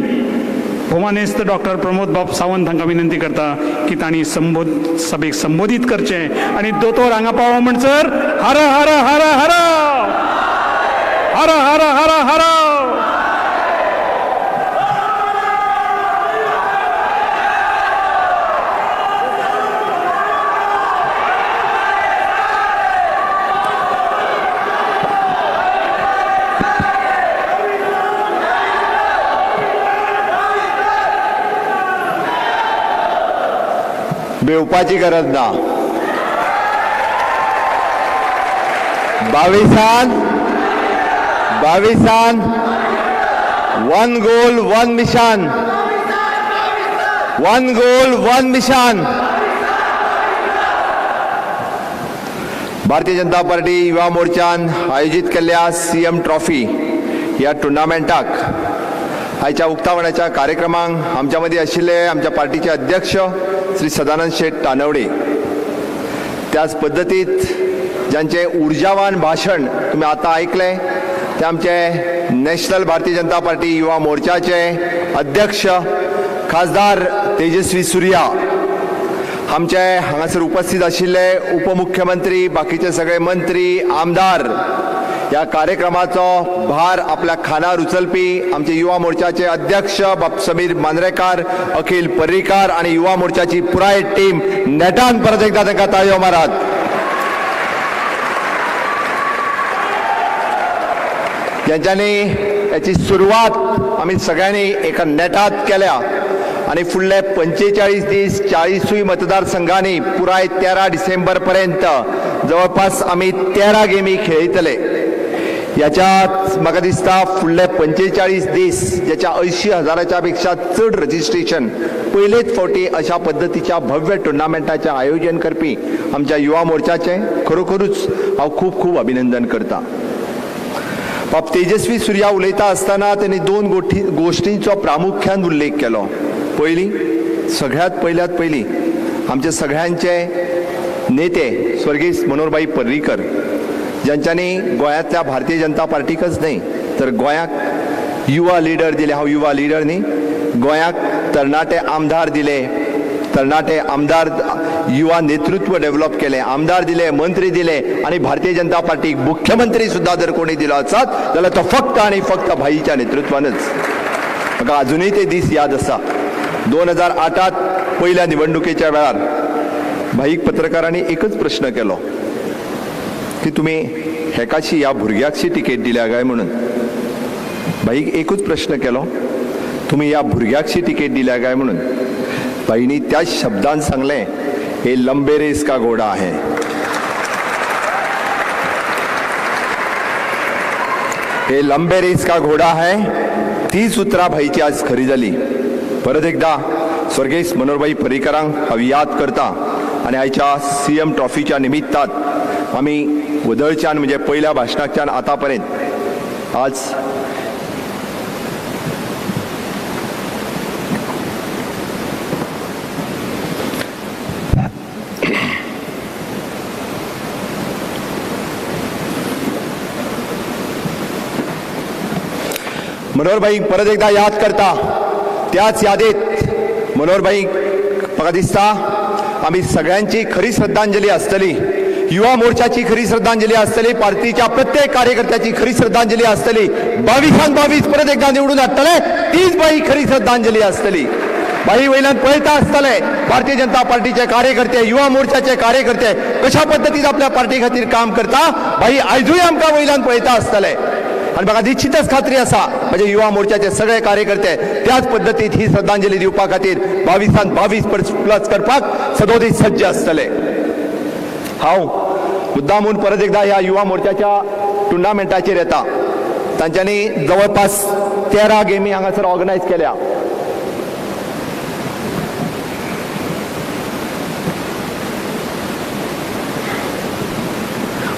भोवमानेस्त डॉक्टर प्रमोद बाब सावंत हांकां विनंती करता की तांणी सभेक संबोधीत करचें आनी दोतोर हांगा पावो म्हणसर हर हर हर हर हर हर हर हर. बेवपाची गरज ना. बावीसान 1 goal 1 mission, 1 goal 1 mission. Bharatiya Janata party Yuva मोर्चान आयोजीत केल्ल्या सीएम ट्रॉफी ह्या टुर्नामेंटाक आयच्या उक्तावणाच्या कार्यक्रमांक आमच्या मदीं आशिल्ले आमच्या पार्टीचे अध्यक्ष श्री सदानंद शेट तानवडे, त्याच पद्दतीत ज्यांचे ऊर्जावान भाशण तुम्ही आतां आयकलें ते आमचे नॅशनल भारतीय जनता पार्टी युवा मोर्चाचे अध्यक्ष खासदार तेजस्वी सूर्या, आमचे हांगासर उपस्थित आशिल्ले उपमुख्यमंत्री, बाकीचे सगळे मंत्री, आमदार, ह्या कार्यक्रमाचो भार आपल्या खानार उचलपी आमचे युवा मोर्चाचे अध्यक्ष बाब समीर मांद्रेकार, अखिल पर्रीकार आनी युवा मोर्चाची पुराय टीम नेटान परत एकदा तांकां ताळयो मारात. ज्यांच्यानी याची सुरवात आमी सगळ्यांनी एका नेटात केल्या आनी फुडले 45 दीस 40 मतदारसंघांनी पुराय 13 डिसेंबर पर्यंत जवळपास आमी 13 गेमी खेळयतले. याच्यात म्हाका दिसता फुडले 45 दीस ज्याच्या 80,000 पेक्षा चड रजिस्ट्रेशन पयलेच फावटी अशा पद्दतीच्या भव्य टुर्नामेंटाचें आयोजन करपी आमच्या युवा मोर्चाचें खरोखरूच हांव खूब खूब अभिनंदन करता. बाब तेजस्वी सूर्या उलयता आसतना त्यांनी दोन गोष्टींचो प्रामुख्यान उल्लेख केलो. पयली, सगळ्यात पयल्यात पयली आमचे सगळ्यांचे नेते स्वर्गीय मनोहरभाई पर्रीकर, ज्यांच्यानी गोंयांतल्या भारतीय जनता पार्टीकच न्हय तर गोंयाक युवा लिडर दिले. हांव युवा लिडर न्ही, गोंयाक तरणाटे आमदार दिले, तरणाटे आमदार युवा नेतृत्व डेव्हलप केलें, आमदार दिले, मंत्री दिले आनी भारतीय जनता पार्टीक मुख्यमंत्री सुद्दां जर कोणी दिलो आसत जाल्यार तो फक्त आनी फक्त भाईच्या नेतृत्वानच. म्हाका अजुनूय ते दीस याद आसा. 2008 पयल्या निवडणुकेच्या वेळार भाईक पत्रकारांनी एकच प्रश्न केलो की तुमी हेकाशी ह्या भुरग्याकशी तिकेट दिल्या काय म्हणून. भाईक एकूच प्रश्न केलो, तुमी ह्या भुरग्याकशी तिकेट दिल्या काय म्हणून. भाईनी त्याच शब्दान सांगलें, हे लंबे रेस का घोडा आहे. हे लंबे रेस का घोडा आहे, तीच उतरां भाईची आज खरी जाली. परत एकदा स्वर्गीय मनोहरभाई पर्रीकरांक हांव याद करता आनी आयच्या सीएम ट्रॉफीच्या निमित्तान आमी वदळच्यान म्हणजे पयल्या भाशणाच्यान आतां पर्यंत आज मनोहरभाई परत एकदा याद करता. त्याच यादीत मनोहरभाई म्हाका दिसता आमी सगळ्यांची खरी श्रद्धांजली आसतली, युवा मोर्चाची खरी श्रद्धांजली आसतली, पार्टीच्या प्रत्येक कार्यकर्त्याची खरी श्रद्धांजली आसतली. 22 परत एकदा निवडून हाडटले, तीच बाई खरी श्रद्धांजली आसतली. बाई वयल्यान पळयता आसतले भारतीय जनता पार्टीचे कार्यकर्ते, युवा मोर्चाचे कार्यकर्ते कशा पद्दतीन आपल्या पार्टी खातीर काम करता, बाई आयजूय आमकां वयल्यान पळयता आसतले. आनी म्हाका निश्चितच खात्री आसा म्हणजे युवा मोर्चाचे सगळे कार्यकर्ते त्याच पद्दतीत ही श्रद्धांजली दिवपा खातीर 22 प्लस करपाक सदोदीत सज्ज आसतले. हांव मुद्दामून परत एकदा ह्या युवा मोर्चाच्या टुर्नामेंटाचेर येता. तांच्यांनी जवळपास 13 गेमी हांगासर ऑर्गनायज केल्या.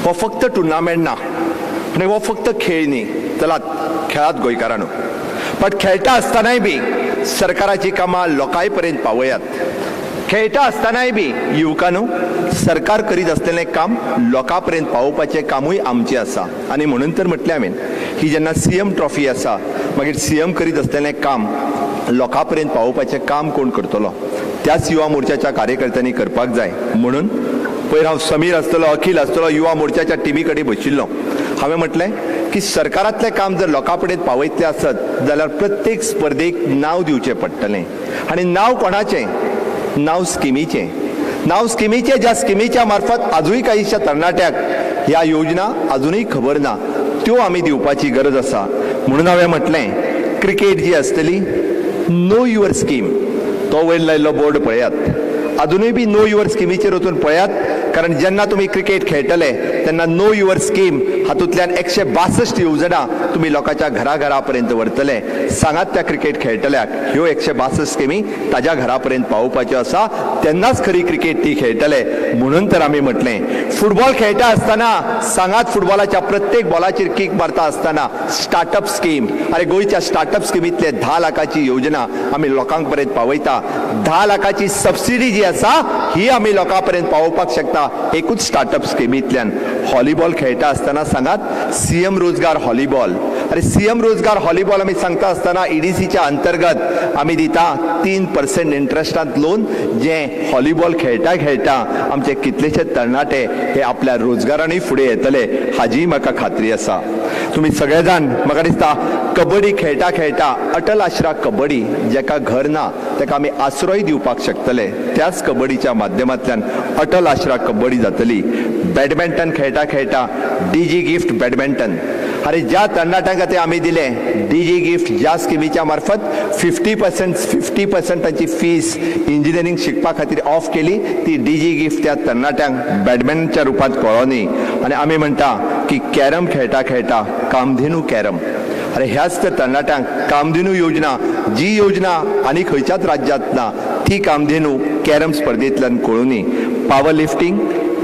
हो फक्त टुर्नामेंट ना आनी हो फक्त खेळ न्ही. चलात खेळात गोंयकारांनो, बट खेळटा आसतनाय बी सरकाराची कामां लोकांय पर्यंत पावयात. खेळटा आसतनाय बी युवकांनो सरकार करीत आसलेलें काम लोकां पर्यंत पावोवपाचें कामूय आमचें आसा. आनी म्हणून तर म्हटलें हांवें ही जेन्ना सीएम ट्रॉफी आसा मागीर सीएम करीत आसलेलें काम लोकां पर्यंत पावोवपाचें काम कोण करतलो? त्याच युवा मोर्चाच्या कार्यकर्त्यांनी करपाक जाय. म्हणून पयर हांव समीर आसतलो, अखील आसतलो, युवा मोर्चाच्या टिमी कडेन बशिल्लो. हांवें म्हटलें की सरकारांतलें काम जर लोकां पर्यंत पावयतलें आसत जाल्यार प्रत्येक स्पर्धेक नांव दिवचें पडटलें. आनी नांव कोणाचें? नांव स्किमीचें. नांव स्किमीचें, ज्या स्किमीच्या मार्फत आजूय कांयशा तरणाट्याक ह्या योजना अजुनूय खबर ना, त्यो आमी दिवपाची गरज आसा. म्हणून हांवें म्हटलें क्रिकेट जी आसतली नो your scheme, तो वयर लायल्लो बोर्ड पळयात, अजुनूय बी नो your स्किमीचेर वचून पळयात. कारण जेन्ना तुमी क्रिकेट खेळटले तेन्ना नो your scheme हातूंतल्यान 162 येवजणां तुमी लोकांच्या घरा पर्यंत व्हरतले. सांगात त्या क्रिकेट खेळटल्याक ह्यो 162 स्किमी ताज्या घरा पर्यंत पावोवपाच्यो आसा, तेन्नाच खरी क्रिकेट ती खेळटले. म्हणून तर आमी म्हटलें फुटबॉल खेळटा आसतना सांगात फुटबॉलाच्या प्रत्येक बॉलाचेर कीक मारता आसतना स्टार्टअप स्कीम, अरे गोंयच्या स्टार्टअप स्किमींतले 10 लाखाची योजना आमी लोकांक पर्यंत पावयता. 10 लाखाची सबसिडी जी आसा ही आमी लोकां पर्यंत पावोवपाक शकता एकूच स्टार्टअप स्किमींतल्यान. हॉलीबॉल खेळटा आसतना सांगात सीएम रोजगार हॉलीबॉल, अरे सीएम रोजगार हॉलीबॉल आमी सांगता आसतना ईडीसीच्या अंतर्गत आमी दिता 3% इंट्रस्टांत लोन, जें हॉलीबॉल खेळटा खेळटा आमचे कितलेशे तरणाटे हे आपल्या रोजगारानूय फुडें येतले हाजी म्हाका खात्री आसा. तुमी सगळे जाण म्हाका दिसता कबड्डी खेळटा खेळटा अटल आश्रा कबड्डी, जेका घर ना तेका आमी आश्रय दिवपाक शकतले, त्याच कबड्डीच्या माध्यमांतल्यान अटल आश्रा कबड्डी जातली. बॅडमिंटन खेळटा खेळटा डीजी गिफ्ट बॅडमिंटन, अरे ज्या तरणाट्यांक ते आमी दिले डीजी गिफ्ट, ज्या स्किमीच्या मार्फत 50% तांची फीस इंजिनियरींग शिकपा खातीर ऑफ केली, ती डीजी गिफ्ट त्या तरणाट्यांक बॅडमिंटनच्या रुपांत कळो न्ही. आनी आमी म्हणटा की कॅरम खेळटा खेळटा कामधेनू कॅरम, अरे ह्याच तर तरणाट्यांक कामधेनू योजना, जी योजना आनी खंयच्याच राज्यांत ना, ती कामधेनू कॅरम स्पर्धेंतल्यान कळुनी. Power lifting,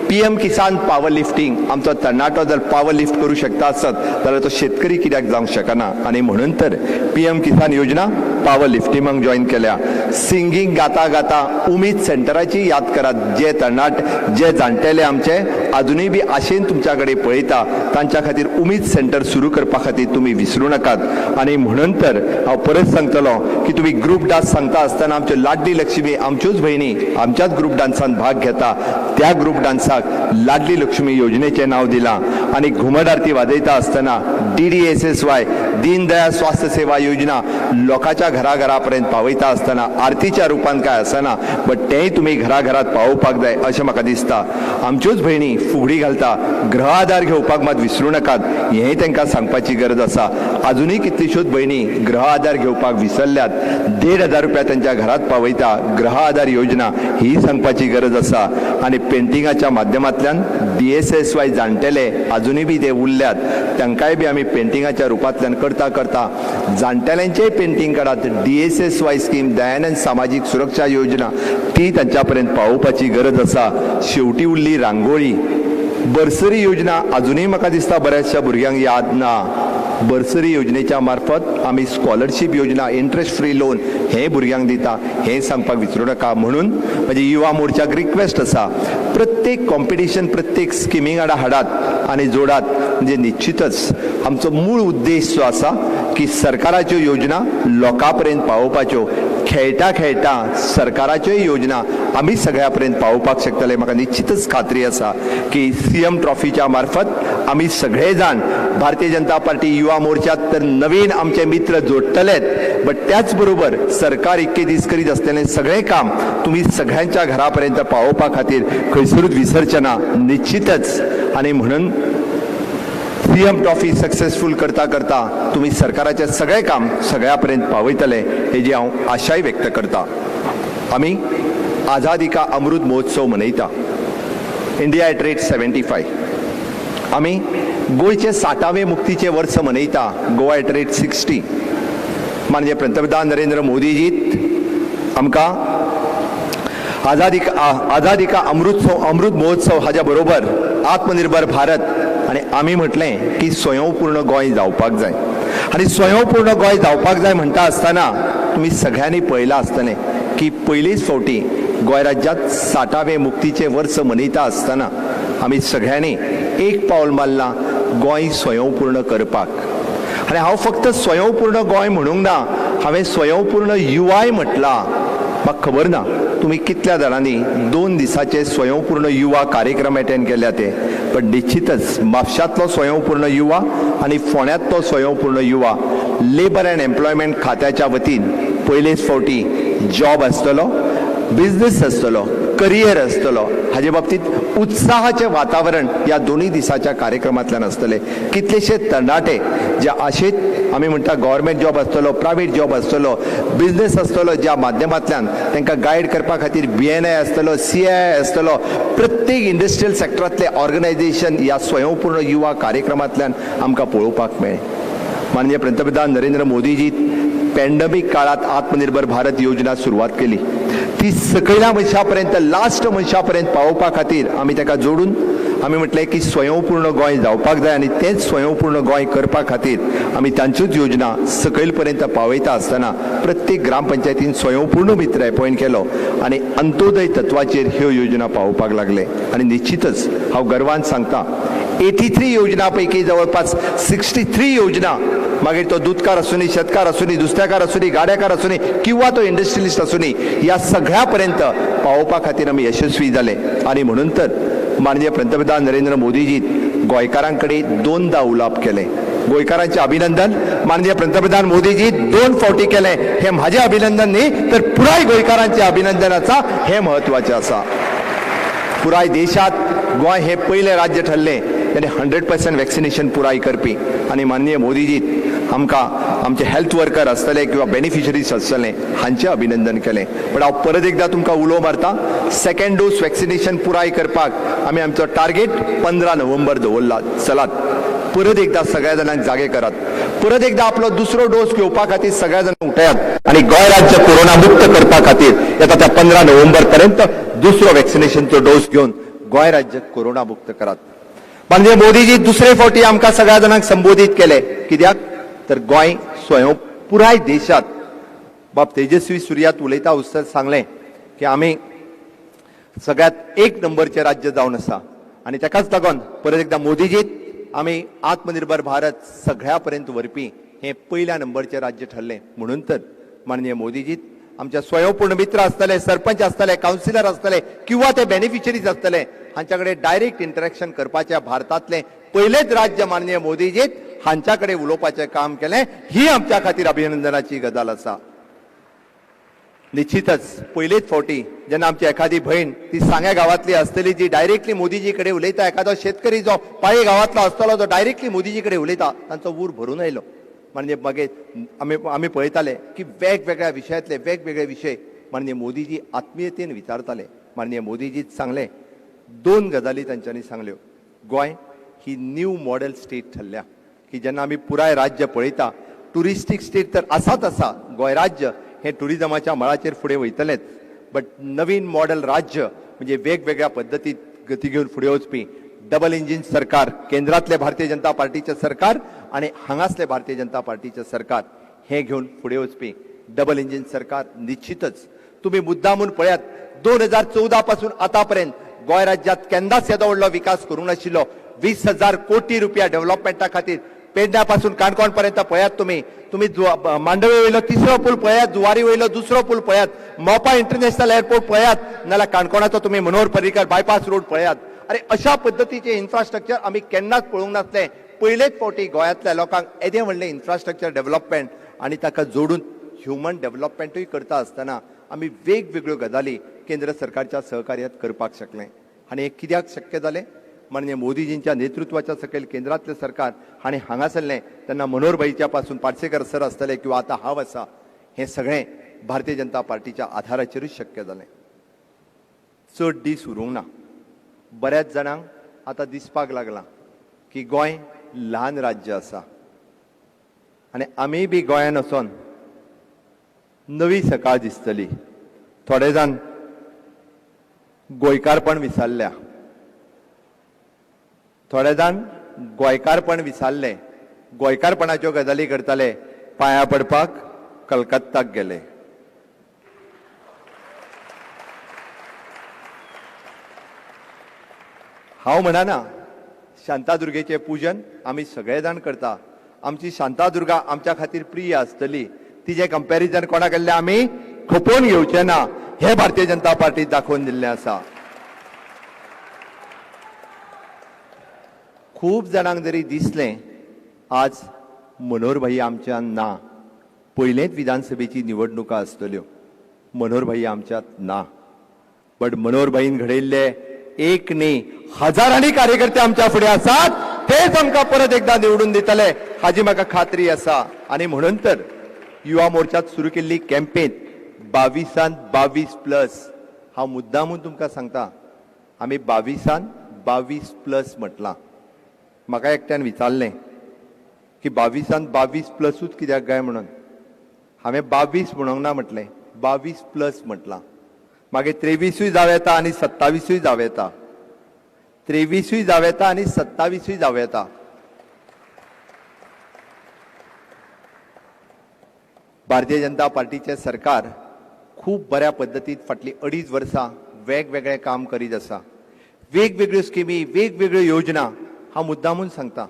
PM Kisan power lifting, आमचो तरणाटो जर पावर लिफ्ट करूं शकता आसत जाल्यार तो शेतकरी कित्याक जावंक शकना? आनी म्हणून तर पीएम किसान योजना पावर लिफ्टिंगाक जॉयन केल्या. सिंगींग गाता गाता उमेद सेंटराची याद करात, जे तरणाट जे जाणटेले आमचे अजुनूय बी आशेन तुमच्या कडेन पळयता तांच्या खातीर उमेद सेंटर सुरू करपा खातीर तुमी विसरूं नाकात. आनी म्हणून तर हांव परत सांगतलो की तुमी ग्रुप डान्स सांगता आसतना आमच्यो लाडली लक्ष्मी आमच्योच भयणी आमच्याच ग्रुप डान्सान भाग घेता, त्या ग्रुप डान्साक लाडली लक्ष्मी योजनेचें नांव दिलां. आनी घुमट आरती वाजयता आसतना DDSSY Deendayal स्वास्थ्य सेवा योजना लोकांच्या घरा घरा पर्यंत पावयता आसतना आरतीच्या रुपान काय आसना बट तेंय तुमी घरा घरात पावोवपाक जाय अशें म्हाका दिसता. आमच्योच भयणी फुगडी घालता, गृह आधार घेवपाक मात विसरूं नाकात हेंय तांकां सांगपाची गरज आसा. अजुनूय कितल्योश्योच भयणी गृह आधार घेवपाक विसरल्यात, 1500 रुपया तांच्या घरात पावयता गृह आधार योजना ही सांगपाची गरज आसा. आनी पेंटिंगाच्या माध्यमांतल्यान DSSY जाणटेले अजुनूय बी ते उरल्यात तांकांय बी आमी पेंटिंगाच्या रुपांतल्यान करता करता जाणटेल्यांचेय पेंटींग काडात. DSSY scheme Dayanand सामाजीक सुरक्षा योजना ती तांच्या पर्यंत पावोवपाची गरज आसा. शेवटी उरली रांगोळी, बर्सरी योजना अजुनूय म्हाका दिसता बऱ्याचशा भुरग्यांक याद ना. बर्सरी योजनेच्या मार्फत आमी स्कॉलरशीप योजना, इंट्रस्ट फ्री लोन हें भुरग्यांक दिता हें सांगपाक विसरूं नाका. म्हणून म्हजी युवा मोर्चाक रिक्वेस्ट आसा, प्रत्येक कॉम्पिटिशन प्रत्येक स्किमी वांगडा हाडात आनी जोडात, म्हणजे निश्चितच आमचो मूळ उद्देश जो आसा की सरकाराच्यो योजना लोकां पर्यंत पावोवपाच्यो, खेळटा खेळटा सरकाराच्योय योजना आमी सगळ्या पर्यंत पावोवपाक शकतले. म्हाका निश्चितच खात्री आसा की सीएम ट्रॉफीच्या मार्फत आमी सगळे जाण भारतीय जनता पार्टी युवा मोर्चात तर नवीन आमचे मित्र जोडटलेच, बट त्याच बरोबर सरकार इतके दीस करीत आसलेलें सगळें काम तुमी सगळ्यांच्या घरा पर्यंत पावोवपा खातीर खंयसरूच विसरचे ना निश्चितच. आनी म्हणून सीएम ट्रॉफी सक्सेसफूल करता करता तुमी सरकाराचें सगळें काम सगळ्या पर्यंत पावयतले हेजी हांव आशाय व्यक्त करता. आमी आझादी का अमृत महोत्सव मनयता, इंडिया एट रेट 75. आमी गोंयचे 60वें मुक्तीचें वर्स मनयता, गोवा एट रेट 60. माननीय पंतप्रधान नरेंद्र मोदीजीत आमकां आझादी का अमृत महोत्सव हाज्या बरोबर आत्मनिर्भर भारत आनी आमी म्हटलें की स्वयंपूर्ण गोंय जावपाक जाय आनी स्वयंपूर्ण गोंय जावपाक जाय म्हणटा आसतना तुमी सगळ्यांनी पळयलां आसतलें की पयलीच फावटी गोंय राज्यांत 60वें मुक्तीचें वर्स मनयता आसतना आमी सगळ्यांनी एक पावल मारलां गोंय स्वयंपूर्ण करपाक. आनी हांव फक्त स्वयंपूर्ण गोंय म्हणूंक ना, हांवें स्वयंपूर्ण युवाय म्हटलां. म्हाका खबर ना तुमी कितल्या जाणांनी 2 दिसाचे स्वयंपूर्ण युवा कार्यक्रम अटेंड केल्या ते, पण निश्चितच म्हापशांतलो स्वयंपूर्ण युवा आनी फोंड्यांतलो स्वयंपूर्ण युवा लेबर अँड एम्प्लॉयमेंट खात्याच्या वतीन पयलेच फावटी जॉब आसतलो, बिजनेस आसतलो, करियर आसतलो, हाजे बाबतींत उत्साहाचें वातावरण ह्या 2 दिसाच्या कार्यक्रमांतल्यान आसतलें. कितलेशे तरणाटे जे आशेत आमी म्हणटा गव्हर्मेंट जॉब आसतलो, प्रायवेट जॉब आसतलो, बिजनेस आसतलो, ज्या माध्यमांतल्यान तांकां गायड करपा खातीर BNI आसतलो, CII आसतलो, प्रत्येक इंडस्ट्रियल सेक्टरांतले ऑर्गनायझेशन ह्या स्वयंपूर्ण युवा कार्यक्रमांतल्यान आमकां पळोवपाक मेळ्ळें. माननीय पंतप्रधान नरेंद्र मोदीजी पॅन्डेमीक काळांत आत्मनिर्भर भारत योजना सुरवात केली, ती सकयल्या मनशा पर्यंत, लास्ट मनशा पर्यंत पावोवपा खातीर आमी ताका जोडून आमी म्हटलें की स्वयंपूर्ण गोंय जावपाक जाय आनी तेंच स्वयंपूर्ण गोंय करपा खातीर आमी तांच्योच योजना सकयल पर्यंत पावयता आसतना प्रत्येक ग्रामपंचायतीन स्वयंपूर्ण मित्र एपॉयंट केलो आनी अंत्योदय तत्वाचेर ह्यो योजना पावोवपाक लागले. आनी निश्चितच हांव गर्वान सांगता 83 योजना पैकी जवळपास 63 योजना, मागीर तो दूधकार आसूनी, शेतकार आसूनी, नुस्त्याकार आसूनी, गाड्याकार आसूनी किंवा तो इंडस्ट्रियलिस्ट आसूनी, ह्या सगळ्या पर्यंत पावोवपा खातीर आमी यशस्वी जाले. आनी म्हणून तर माननीय पंतप्रधान नरेंद्र मोदीजी गोंयकारां कडेन 2दा उलोवप केलें. गोंयकारांचें अभिनंदन माननीय पंतप्रधान मोदीजी 2 फावटी केलें, हें म्हाजें अभिनंदन न्ही तर पुराय गोंयकारांचें अभिनंदन आसा, हें म्हत्वाचें आसा. पुराय देशांत गोंय हें पयलें राज्य ठरलें आनी 100% वॅक्सिनेशन पुराय करपी. आनी माननीय मोदीजी आमकां आमचे हेल्थ वर्कर आसतले किंवा बेनिफिशरीज आसतले हांचें अभिनंदन केलें. पण हांव परत एकदां तुमकां उलो मारता, सेकंड डोस वॅक्सिनेशन पुराय करपाक आमी आमचो टार्गेट 15 नोव्हेंबर दवरला. चलात परत एकदां सगळ्या जाणांक जागे करात, परत एकदां आपलो दुसरो डोस घेवपा खातीर सगळ्या जाणांक उठयात आनी गोंय राज्य कोरोना मुक्त करपा खातीर येता त्या 15 नोव्हेंबर पर्यंत दुसरो वॅक्सिनेशनचो डोस घेवन गोंय राज्य कोरोना मुक्त करात. माननीय मोदीजी दुसरे फावटी आमकां सगळ्या जाणांक संबोधीत केले, कित्याक तर गोंय स्वयं पुराय देशांत बाब तेजस्वी सुर्यात उलयता उत्सर सांगलें की आमी सगळ्यात 1 नंबरचें राज्य जावन आसा आनी ताकाच लागून परत एकदां मोदीजीत आमी आत्मनिर्भर भारत सगळ्या पर्यंत व्हरपी हें पयल्या नंबरचें राज्य ठरलें. म्हणून तर माननीय मोदीजीत आमच्या स्वयंपूर्ण मित्र आसतले, सरपंच आसतले, कावन्सिलर आसतले किंवा ते बेनिफिशरीज आसतले हांच्या कडेन डायरेक्ट इंटरेक्शन करपाचें भारतांतलें पयलेंच राज्य माननीय मोदीजीत हांच्या कडेन उलोवपाचें काम केलें, ही आमच्या खातीर अभिनंदनाची गजाल आसा. निश्चितच पयलेच फावटी जेन्ना आमची एखादी भयण ती सांग्या गांवांतली आसतली जी डायरेक्टली मोदीजी कडेन उलयता, एखादो शेतकरी जो पाळी गांवांतलो आसतलो जो डायरेक्टली मोदीजी कडेन उलयता, तांचो ऊर भरून आयलो. म्हणजे मागीर आमी आमी पळयताले की वेगवेगळ्या विशयांतले वेगवेगळे विशय माननीय मोदीजी आत्मीयतेन विचारताले. माननीय मोदीजीत सांगलें 2 गजाली तांच्यांनी सांगल्यो. गोंय ही न्यू मॉडेल स्टेट ठरल्या की जेन्ना आमी पुराय राज्य पळयता ट्युरिस्टीक स्टेट तर आसाच आसा, गोंय राज्य हें ट्युरिजमाच्या मळाचेर फुडें वयतलेंच, बट नवीन मॉडेल राज्य म्हणजे वेगवेगळ्या पद्दतीत गती घेवन फुडें वचपी डबल इंजीन सरकार, केंद्रातले भारतीय जनता पार्टीचें सरकार आनी हांगासले भारतीय जनता पार्टीचें सरकार हें घेवन फुडें वचपी डबल इंजीन सरकार. निश्चितच तुमी मुद्दामून पळयात 2014 पासून आतापर्यंत गोंय राज्यात केन्नाच येदो व्हडलो विकास करूंक नाशिल्लो. 20,000 कोटी रुपया डेव्हलपमेंटा खातीर पेडण्या पासून काणकोण पर्यंत पळयात तुमी, तुमी मांडवे वयलो तिसरो पूल पळयात, जुवारी वयलो दुसरो पूल पळयात, मोपा इंटरनॅशनल एअरपोर्ट पळयात, नाल्यार काणकोणाचो तुमी मनोहर पर्रीकर बायपास रोड पळयात. अरे अशा पद्दतीचें इन्फ्रास्ट्रक्चर आमी केन्नाच पळोवंक नासलें. पयलेच फावटी गोंयांतल्या लोकांक येदें व्हडलें इन्फ्रास्ट्रक्चर डेव्हलपमेंट आनी ताका जोडून ह्युमन डेव्हलपमेंटूय करता आसतना आमी वेगवेगळ्यो गजाली केंद्र सरकारच्या सहकार्यात करपाक शकले. आनी हें कित्याक शक्य जालें? माननीय मोदीजींच्या नेतृत्वाच्या सकयल केंद्रातलें सरकार आनी हांगासरलें तेन्ना मनोहर भाईच्या पासून पार्सेकर सर आसतले किंवा आतां हांव आसा, हें सगळें भारतीय जनता पार्टीच्या आधाराचेरूच शक्य जालें. चड दीस उरूंक ना. बऱ्याच जाणांक आतां दिसपाक लागलां की गोंय ल्हान राज्य आसा आनी आमी बी गोंयान वचोन नवी सकाळ दिसतली. थोडे जाण गोंयकारपण विसरल्या, थोडे जाण गोंयकारपण विसरले, गोंयकारपणाच्यो गजाली करताले, पांया पडपाक कलकत्ताक गेले. हांव म्हणना शांतादुर्गेचें पूजन आमी सगळे जाण करता, आमची शांतादुर्गा आमच्या खातीर प्रिय आसतली, तिजें कंपॅरिजन कोणा केल्लें आमी खपोवन घेवचें ना, हें भारतीय जनता पार्टी दाखोवन दिल्लें आसा. खूब जाणांक जरी दिसलें आज मनोहर भाई आमच्यान ना, पयलेंच विधानसभेची निवडणुका आसतल्यो, मनोहर भाई आमच्यांत ना, बट मनोहर भाईन घडयल्ले एक न्ही हजारांनी कार्यकर्ते आमच्या फुडें आसात, तेच आमकां परत एकदां निवडून दितले हाजी म्हाका खात्री आसा. आनी म्हणून तर युवा मोर्चात सुरू केल्ली कॅम्पेन 22 22 प्लस, हांव मुद्दामून तुमकां सांगता, आमी 22 22 प्लस म्हटलां. म्हाका एकट्यान विचारलें की 22 22 प्लसूच कित्याक काय म्हणून, हांवें 22 म्हणूंक ना म्हटलें, 22 प्लस म्हटलां. मागीर 23 जावं येता आनी 27 जावं येता, 23 जावं येता आनी 27 जावं येता. भारतीय जनता पार्टीचें सरकार खूब बऱ्या पद्दतीन फाटलीं 2.5 वर्सां वेगवेगळें काम करीत आसा, वेगवेगळ्यो स्किमी, वेगवेगळ्यो योजना. हांव मुद्दामून सांगता,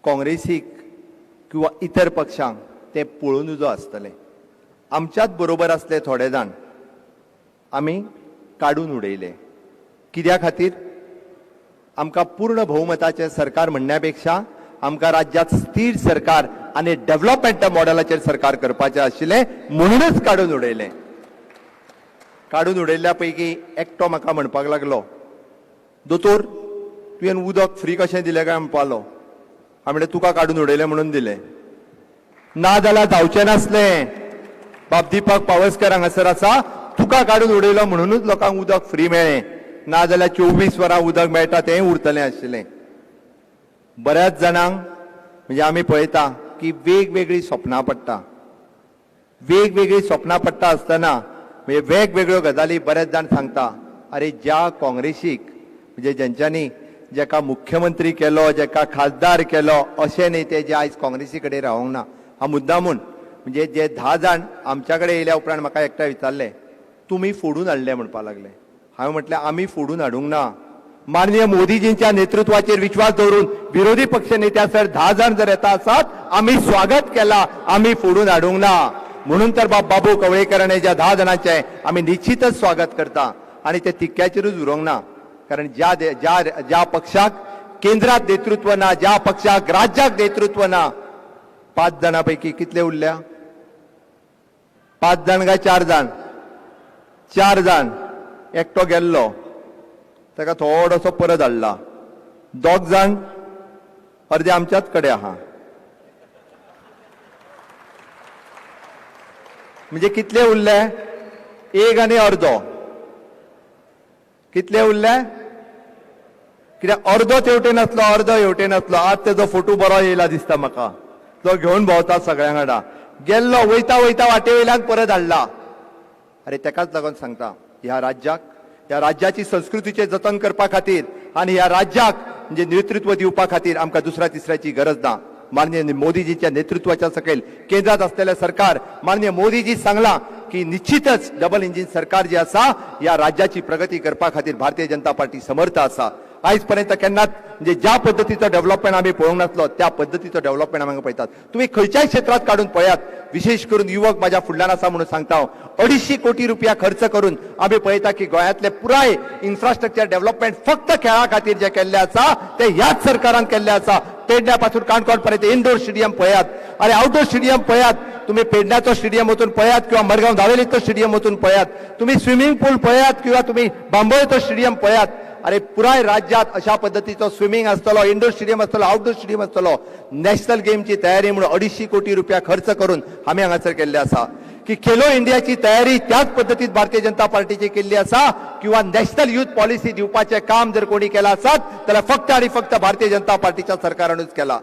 काँग्रेसीक किंवा इतर पक्षांक तें पळोवन उजो आसतलें. आमच्याच बरोबर आसले थोडे जाण, आमी काडून उडयले. कित्या खातीर? आमकां पूर्ण भोवमताचें सरकार म्हणण्या पेक्षा आमकां राज्यात स्थीर सरकार आनी डेव्हलपमेंट मॉडेलाचेर सरकार करपाचें आशिल्लें, म्हणूनच काडून उडयलें. काडून उडयल्ल्या पैकी एकटो म्हाका म्हणपाक लागलो, दोतोर तुवें उदक फ्री कशें दिलें काय म्हणपालो. हांवें म्हणलें तुका काडून उडयलें म्हणून दिलें, ना जाल्यार जावचें नासलें. बाब दीपक पावसकर हांगासर आसा, तुका काडून उडयलो म्हणूनच लोकांक उदक फ्री मेळ्ळें, ना जाल्यार 24 वरां उदक मेळटा तें उरतलें आशिल्लें. बऱ्याच जाणांक म्हणजे आमी पळयता की वेगवेगळीं सपनां पडटा, वेगवेगळीं सपनां पडटा आसतना म्हणजे वेगवेगळ्यो गजाली बरेच जाण सांगता. अरे ज्या काँग्रेसीक म्हणजे जेंच्यांनी जेका मुख्यमंत्री केलो, जेका खासदार केलो, अशें न्ही ते जे आयज काँग्रेसी कडेन रावंक ना. हांव मुद्दामून म्हणजे जे 10 जाण आमच्या कडेन येयल्या उपरांत म्हाका एकट्या विचारलें, तुमी फोडून हाडले म्हणपाक लागले. हांवें म्हटलें आमी फोडून हाडूंक ना, माननीय मोदीजींच्या नेतृत्वाचेर विश्वास दवरून विरोधी पक्ष नेत्या सर 10 जाण जर येता आसात, आमी स्वागत केला, आमी फोडून हाडूंक ना. म्हणून तर बाब बाबू कवळेकर ज्या 10 जाणांचें आमी निश्चितच स्वागत करता आनी ते तिक्क्याचेरूच उरोंक ना. कारण ज्या ज्या ज्या पक्षाक केंद्रात नेतृत्व ना, ज्या पक्षाक राज्याक नेतृत्व ना, 5 जाणां पैकी कितले उरल्या? 5 जाण काय 4 जाण? 4 जाण. एकटो गेल्लो ताका थोडोसो परत हाडला, 2 जाण अर्दे आमच्याच कडेन आहा. म्हणजे कितले उरले? 1 आनी अर्दो. कितले उरले? कित्याक अर्दो तेवटेन आसलो, अर्दो हेवटेन आसलो. आज तेजो फोटो बरो येयला दिसता म्हाका, तो घेवन भोंवता सगळ्यां वांगडा. गेल्लो वयता वयता वाटे वयल्यान परत हाडला. अरे तेकाच लागून सांगता, ह्या राज्याक, ह्या राज्याची संस्कृतीचें जतन करपा खातीर आनी ह्या राज्याक म्हणजे नेतृत्व दिवपा खातीर आमकां दुसऱ्या तिसऱ्याची गरज ना. माननीय मोदीजीच्या नेतृत्वाच्या सकयल केंद्रात असलेले सरकार, माननीय मोदीजी सांगला की निश्चितच डबल इंजिन सरकार जे आसा ह्या राज्याची प्रगती करपा खातीर भारतीय जनता पार्टी समर्थ आसा. आयज पर्यंत केन्नाच म्हणजे ज्या पद्दतीचो डेव्हलपमेंट आमी पळोवंक नासलो त्या पद्दतीचो डेव्हलपमेंट आमी पळयतात. तुमी खंयच्याय क्षेत्रांत काडून पळयात, विशेष करून युवक माझ्या फुडल्यान आसा म्हणून सांगता हांव, 250 कोटी रुपया खर्च करून आमी पळयता की गोंयांतले पुराय इन्फ्रास्ट्रक्चर डेव्हलपमेंट फक्त खेळा खातीर जे केल्ले आसा ते ह्याच सरकारान केल्ले आसा. पेडण्या पासून काणकोण पर्यंत इनडोर स्टेडियम पळयात, आनी आउटडोर स्टेडियम पळयात, तुम्ही पेडण्याचो स्टेडियम वचून पळयात किंवा मडगांव दावेलीचो स्टेडियम वचून पळयात, तुम्ही स्विमिंग पूल पळयात किंवा तुम्ही बांबोळेचो स्टेडियम पळयात. अरे पुराय राज्यात अशा पद्दतीचो स्विमिंग आसतलो, इनडोर स्टेडियम आसतलो, आउटडोर स्टेडियम आसतलो. नॅशनल गेमची तयारी म्हणून 250 कोटी रुपया खर्च करून आमी हांगासर केल्ले आसा की खेलो इंडियाची तयारी त्याच पद्दतीत भारतीय जनता पार्टीची केल्ली आसा किंवा नॅशनल युथ पॉलिसी दिवपाचें काम जर कोणी केलां आसत जाल्यार फक्त आनी फक्त भारतीय जनता पार्टीच्या सरकारानूच केला.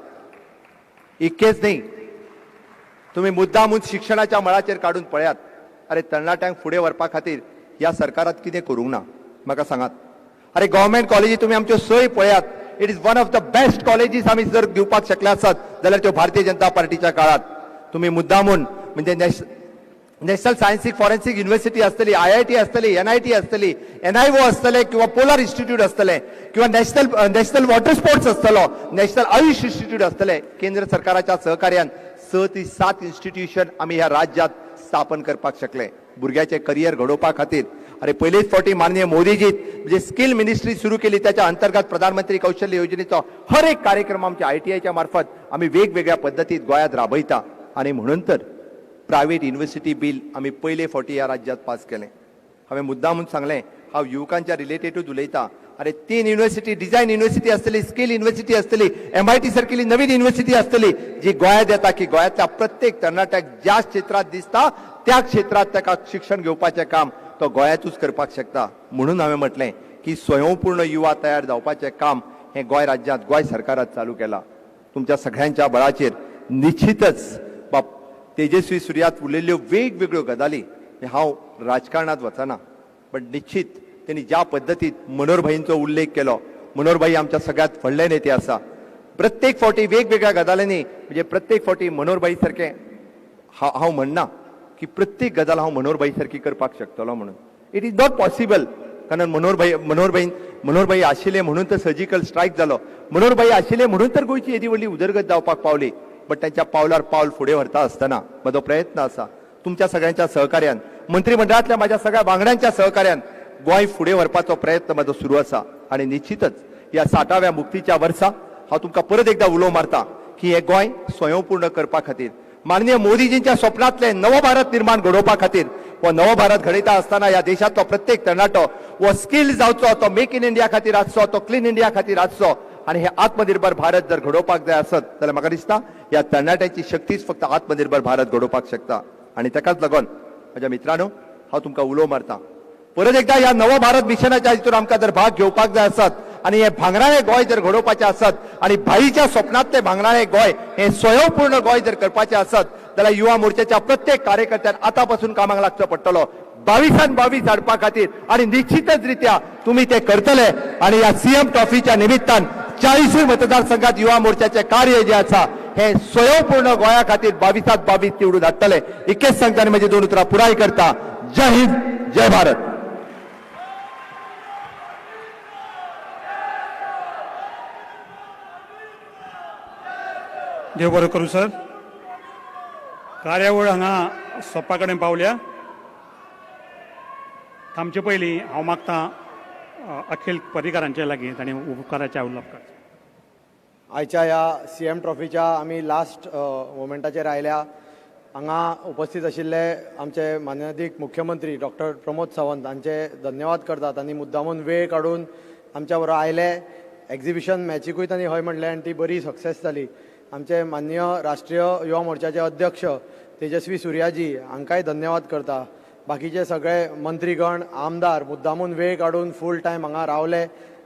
इतकेच न्ही, तुम्ही मुद्दामून शिक्षणाच्या मळाचेर काडून पळयात. अरे तरणाट्यांक फुडें व्हरपा खातीर ह्या सरकारात कितें करूंक ना म्हाका सांगात. अरे गव्हर्मेंट कॉलेजी तुमी आमच्यो सोय पळयात, it is one of the best colleges आमी जर दिवपाक शकले आसत जाल्यार त्यो भारतीय जनता पार्टीच्या काळात. तुमी मुद्दामून म्हणजे नॅशनल सायन्सीक फॉरेन्सिक युनिव्हर्सिटी आसतली, IIT आसतली, NIT आसतली, NIO आसतले किंवा पोलर इन्स्टिट्यूट आसतले किंवा नॅशनल वॉटर स्पोर्ट्स आसतलो, नॅशनल आयुष इन्स्टिट्यूट आसतले. केंद्र सरकाराच्या सहकार्यान 6 ते 7 इन्स्टिट्यूशन आमी ह्या राज्यात स्थापन करपाक शकले भुरग्याचे करियर घडोवपा खातीर. अरे पयलेच फावटी माननीय मोदीजी म्हणजे स्किल मिनिस्ट्री सुरू केली, त्याच्या अंतर्गत प्रधानमंत्री कौशल्य योजनेचो हर एक कार्यक्रम आमच्या ITIच्या मार्फत आमी वेगवेगळ्या पद्दतीत गोंयांत राबयता. आनी म्हणून तर प्रायव्हेट युनिव्हर्सिटी बील आमी पयले फावटी ह्या राज्यात पास केलें. हांवें मुद्दामून सांगलें, हांव युवकांच्या रिलेटेडूच उलयतां. अरे 3 युनिव्हर्सिटी, डिझायन युनिव्हर्सिटी आसतली, स्किल युनिव्हर्सिटी आसतली, MIT सारकेली नवीन युनिव्हर्सिटी आसतली जी गोंयांत येता की गोंयांतल्या प्रत्येक तरणाट्याक ज्या क्षेत्रांत दिसता त्या क्षेत्रांत ताका शिक्षण घेवपाचें काम तो गोंयांतूच करपाक शकता. म्हणून हांवें म्हटलें की स्वयंपूर्ण युवा तयार जावपाचें काम हें गोंय राज्यांत गोंय सरकारात चालू केलां. तुमच्या सगळ्यांच्या बळाचेर निश्चितच बाब तेजस्वी सुर्यात उलयल्ल्यो वेगवेगळ्यो गजाली, हांव राजकारणांत वचना पण निश्चित त्यांनी ज्या पद्दतीत मनोहरभाईंचो उल्लेख केलो, मनोहरभाई आमच्या सगळ्यात व्हडले नेते आसा. प्रत्येक फावटी वेगवेगळ्या गजालींनी म्हणजे प्रत्येक फावटी मनोहरभाई सारकें हांव म्हणना की प्रत्येक गजाल हांव मनोहरभाई सारकी करपाक शकतलो म्हणून, it is not possible. कारण मनोहरभाई आशिल्ले म्हणून तर सर्जिकल स्ट्रायक जालो, मनोहरभाई आशिल्ले म्हणून तर गोंयची येदी व्हडली उदरगत जावपाक पावली. बट त्यांच्या पावलार पावल फुडें व्हरता आसतना म्हजो प्रयत्न आसा तुमच्या सगळ्यांच्या सहकार्यान, मंत्रिमंडळांतल्या माझ्या सगळ्या वांगड्यांच्या सहकार्यान गोंय फुडें व्हरपाचो प्रयत्न म्हजो सुरू आसा. आनी निश्चितच ह्या 60व्या मुक्तीच्या वर्सा हांव तुमकां परत एकदा उलो मारता की हें गोंय स्वयंपूर्ण करपा खातीर, माननीय मोदीजींच्या स्वप्नांतलें नवो भारत निर्माण घडोवपा खातीर, हो नवो भारत घडयता आसतना ह्या देशांतलो प्रत्येक तरणाटो हो स्किल जावचो, तो मेक इन इंडिया खातीर आसचो, तो क्लीन इंडिया खातीर आसचो आनी हे आत्मनिर्भर भारत जर घडोवपाक जाय आसत जाल्यार म्हाका दिसता ह्या तरणाट्यांची शक्तीच फक्त आत्मनिर्भर भारत घडोवपाक शकता. आनी ताकाच लागून म्हज्या मित्रांनो हांव तुमकां उलो मारता परत एकदा ह्या नवो भारत मिशनाच्या हितून आमकां जर भाग घेवपाक जाय आसत आनी हे भांगराळे गोंय जर घडोवपाचें आसत आनी भाईच्या स्वप्नांतलें भांगराळे गोंय हे स्वयंपूर्ण गोंय जर करपाचें आसत जाल्यार युवा मोर्चाच्या प्रत्येक कार्यकर्त्यान आतां पासून कामाक लागचो पडटलो 22 22 हाडपा खातीर. आनी निश्चितच रित्या तुमी ते करतले. आनी ह्या CM ट्रॉफीच्या निमित्तान 40 मतदारसंघात युवा मोर्चाचे कार्य जे आसा हे स्वयंपूर्ण गोंया खातीर 22 22 निवडून हाडटले. इतकेच सांगता आनी म्हजी 2 उतरां पुराय करता. जय हिंद, जय भारत. देव बरो करूं सर. कार्यावळ हांगा सोंपा कडेन पावल्या. थांबचे पयलीं हांव मागतां अखिल पर्रीकारांचे लागीं ताणें उपकाराचें उलोवप करचें. आयच्या ह्या CM ट्रॉफीच्या आमी लास्ट मोमेंटाचेर आयल्या. हांगा उपस्थित आशिल्ले आमचे माननीय मुख्यमंत्री डॉक्टर प्रमोद सावंत हांचे धन्यवाद करतात. आनी मुद्दामून वेळ काडून आमच्या बरोबर आयले. एग्जिबिशन मॅचिकूय तांणी हय म्हणलें आनी ती बरी सक्सेस जाली. आमचे माननीय राष्ट्रीय युवा मोर्चाचे अध्यक्ष तेजस्वी सुर्याजी हांकांय धन्यवाद करता. बाकीचे सगळे मंत्रीगण, आमदार मुद्दामून वेळ काडून फूल टायम हांगा रावले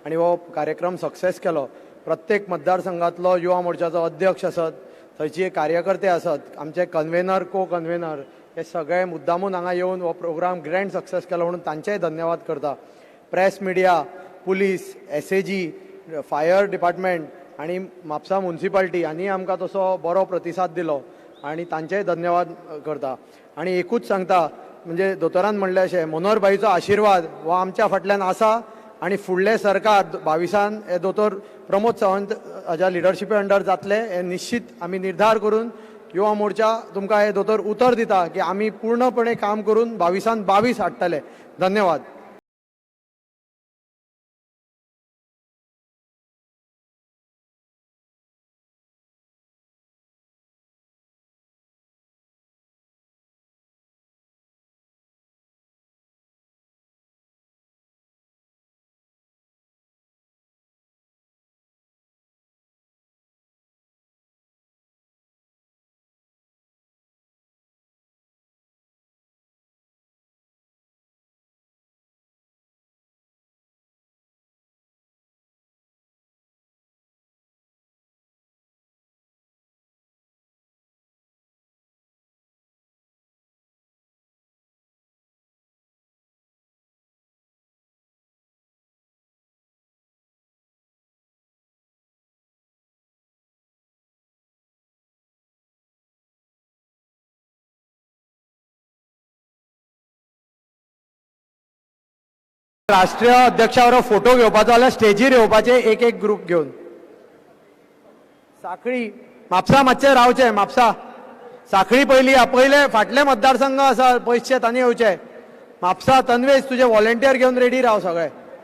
आनी हो कार्यक्रम सक्सेस केलो. प्रत्येक मतदारसंघातलो युवा मोर्चाचो अध्यक्ष आसत, थंयचे कार्यकर्ते आसत, आमचे कन्वेनर, को कन्वेनर हे सगळे मुद्दामून हांगा येवन हो प्रोग्राम ग्रँड सक्सेस केलो म्हणून तांचेय धन्यवाद करता. Press media, police, SAG, fire department आनी म्हापसा मुन्सिपाल्टी हांणी आमकां तसो बरो प्रतिसाद दिलो आनी तांचेय धन्यवाद करता. आनी एकूच सांगता, म्हणजे दोतोरान म्हणलें अशें, मनोहरभाईचो आशिर्वाद हो आमच्या फाटल्यान आसा आनी फुडलें सरकार 22 हे दोतोर प्रमोद सावंत हाज्या लिडरशिपे अंडर जातलें हें निश्चित आमी निर्धार करून युवा मोर्चा तुमकां हे दोतोर उतर दिता की आमी पूर्णपणे काम करून 22 22 हाडटले. धन्यवाद. राष्ट्रीय अध्यक्षा बरोबर फोटो घेवपाचो जाल्यार स्टेजीर येवपाचे, एक एक ग्रुप घेवन. साखळी, म्हापसा मातशें रावचे. म्हापसा, साखळी पयली. पयले फाटले मतदारसंघ आसा पयसचे, तांणी येवचे. म्हापसा, तन्वेश, तुजे व्हॉलेंटियर घेवन रेडी राव सगळे.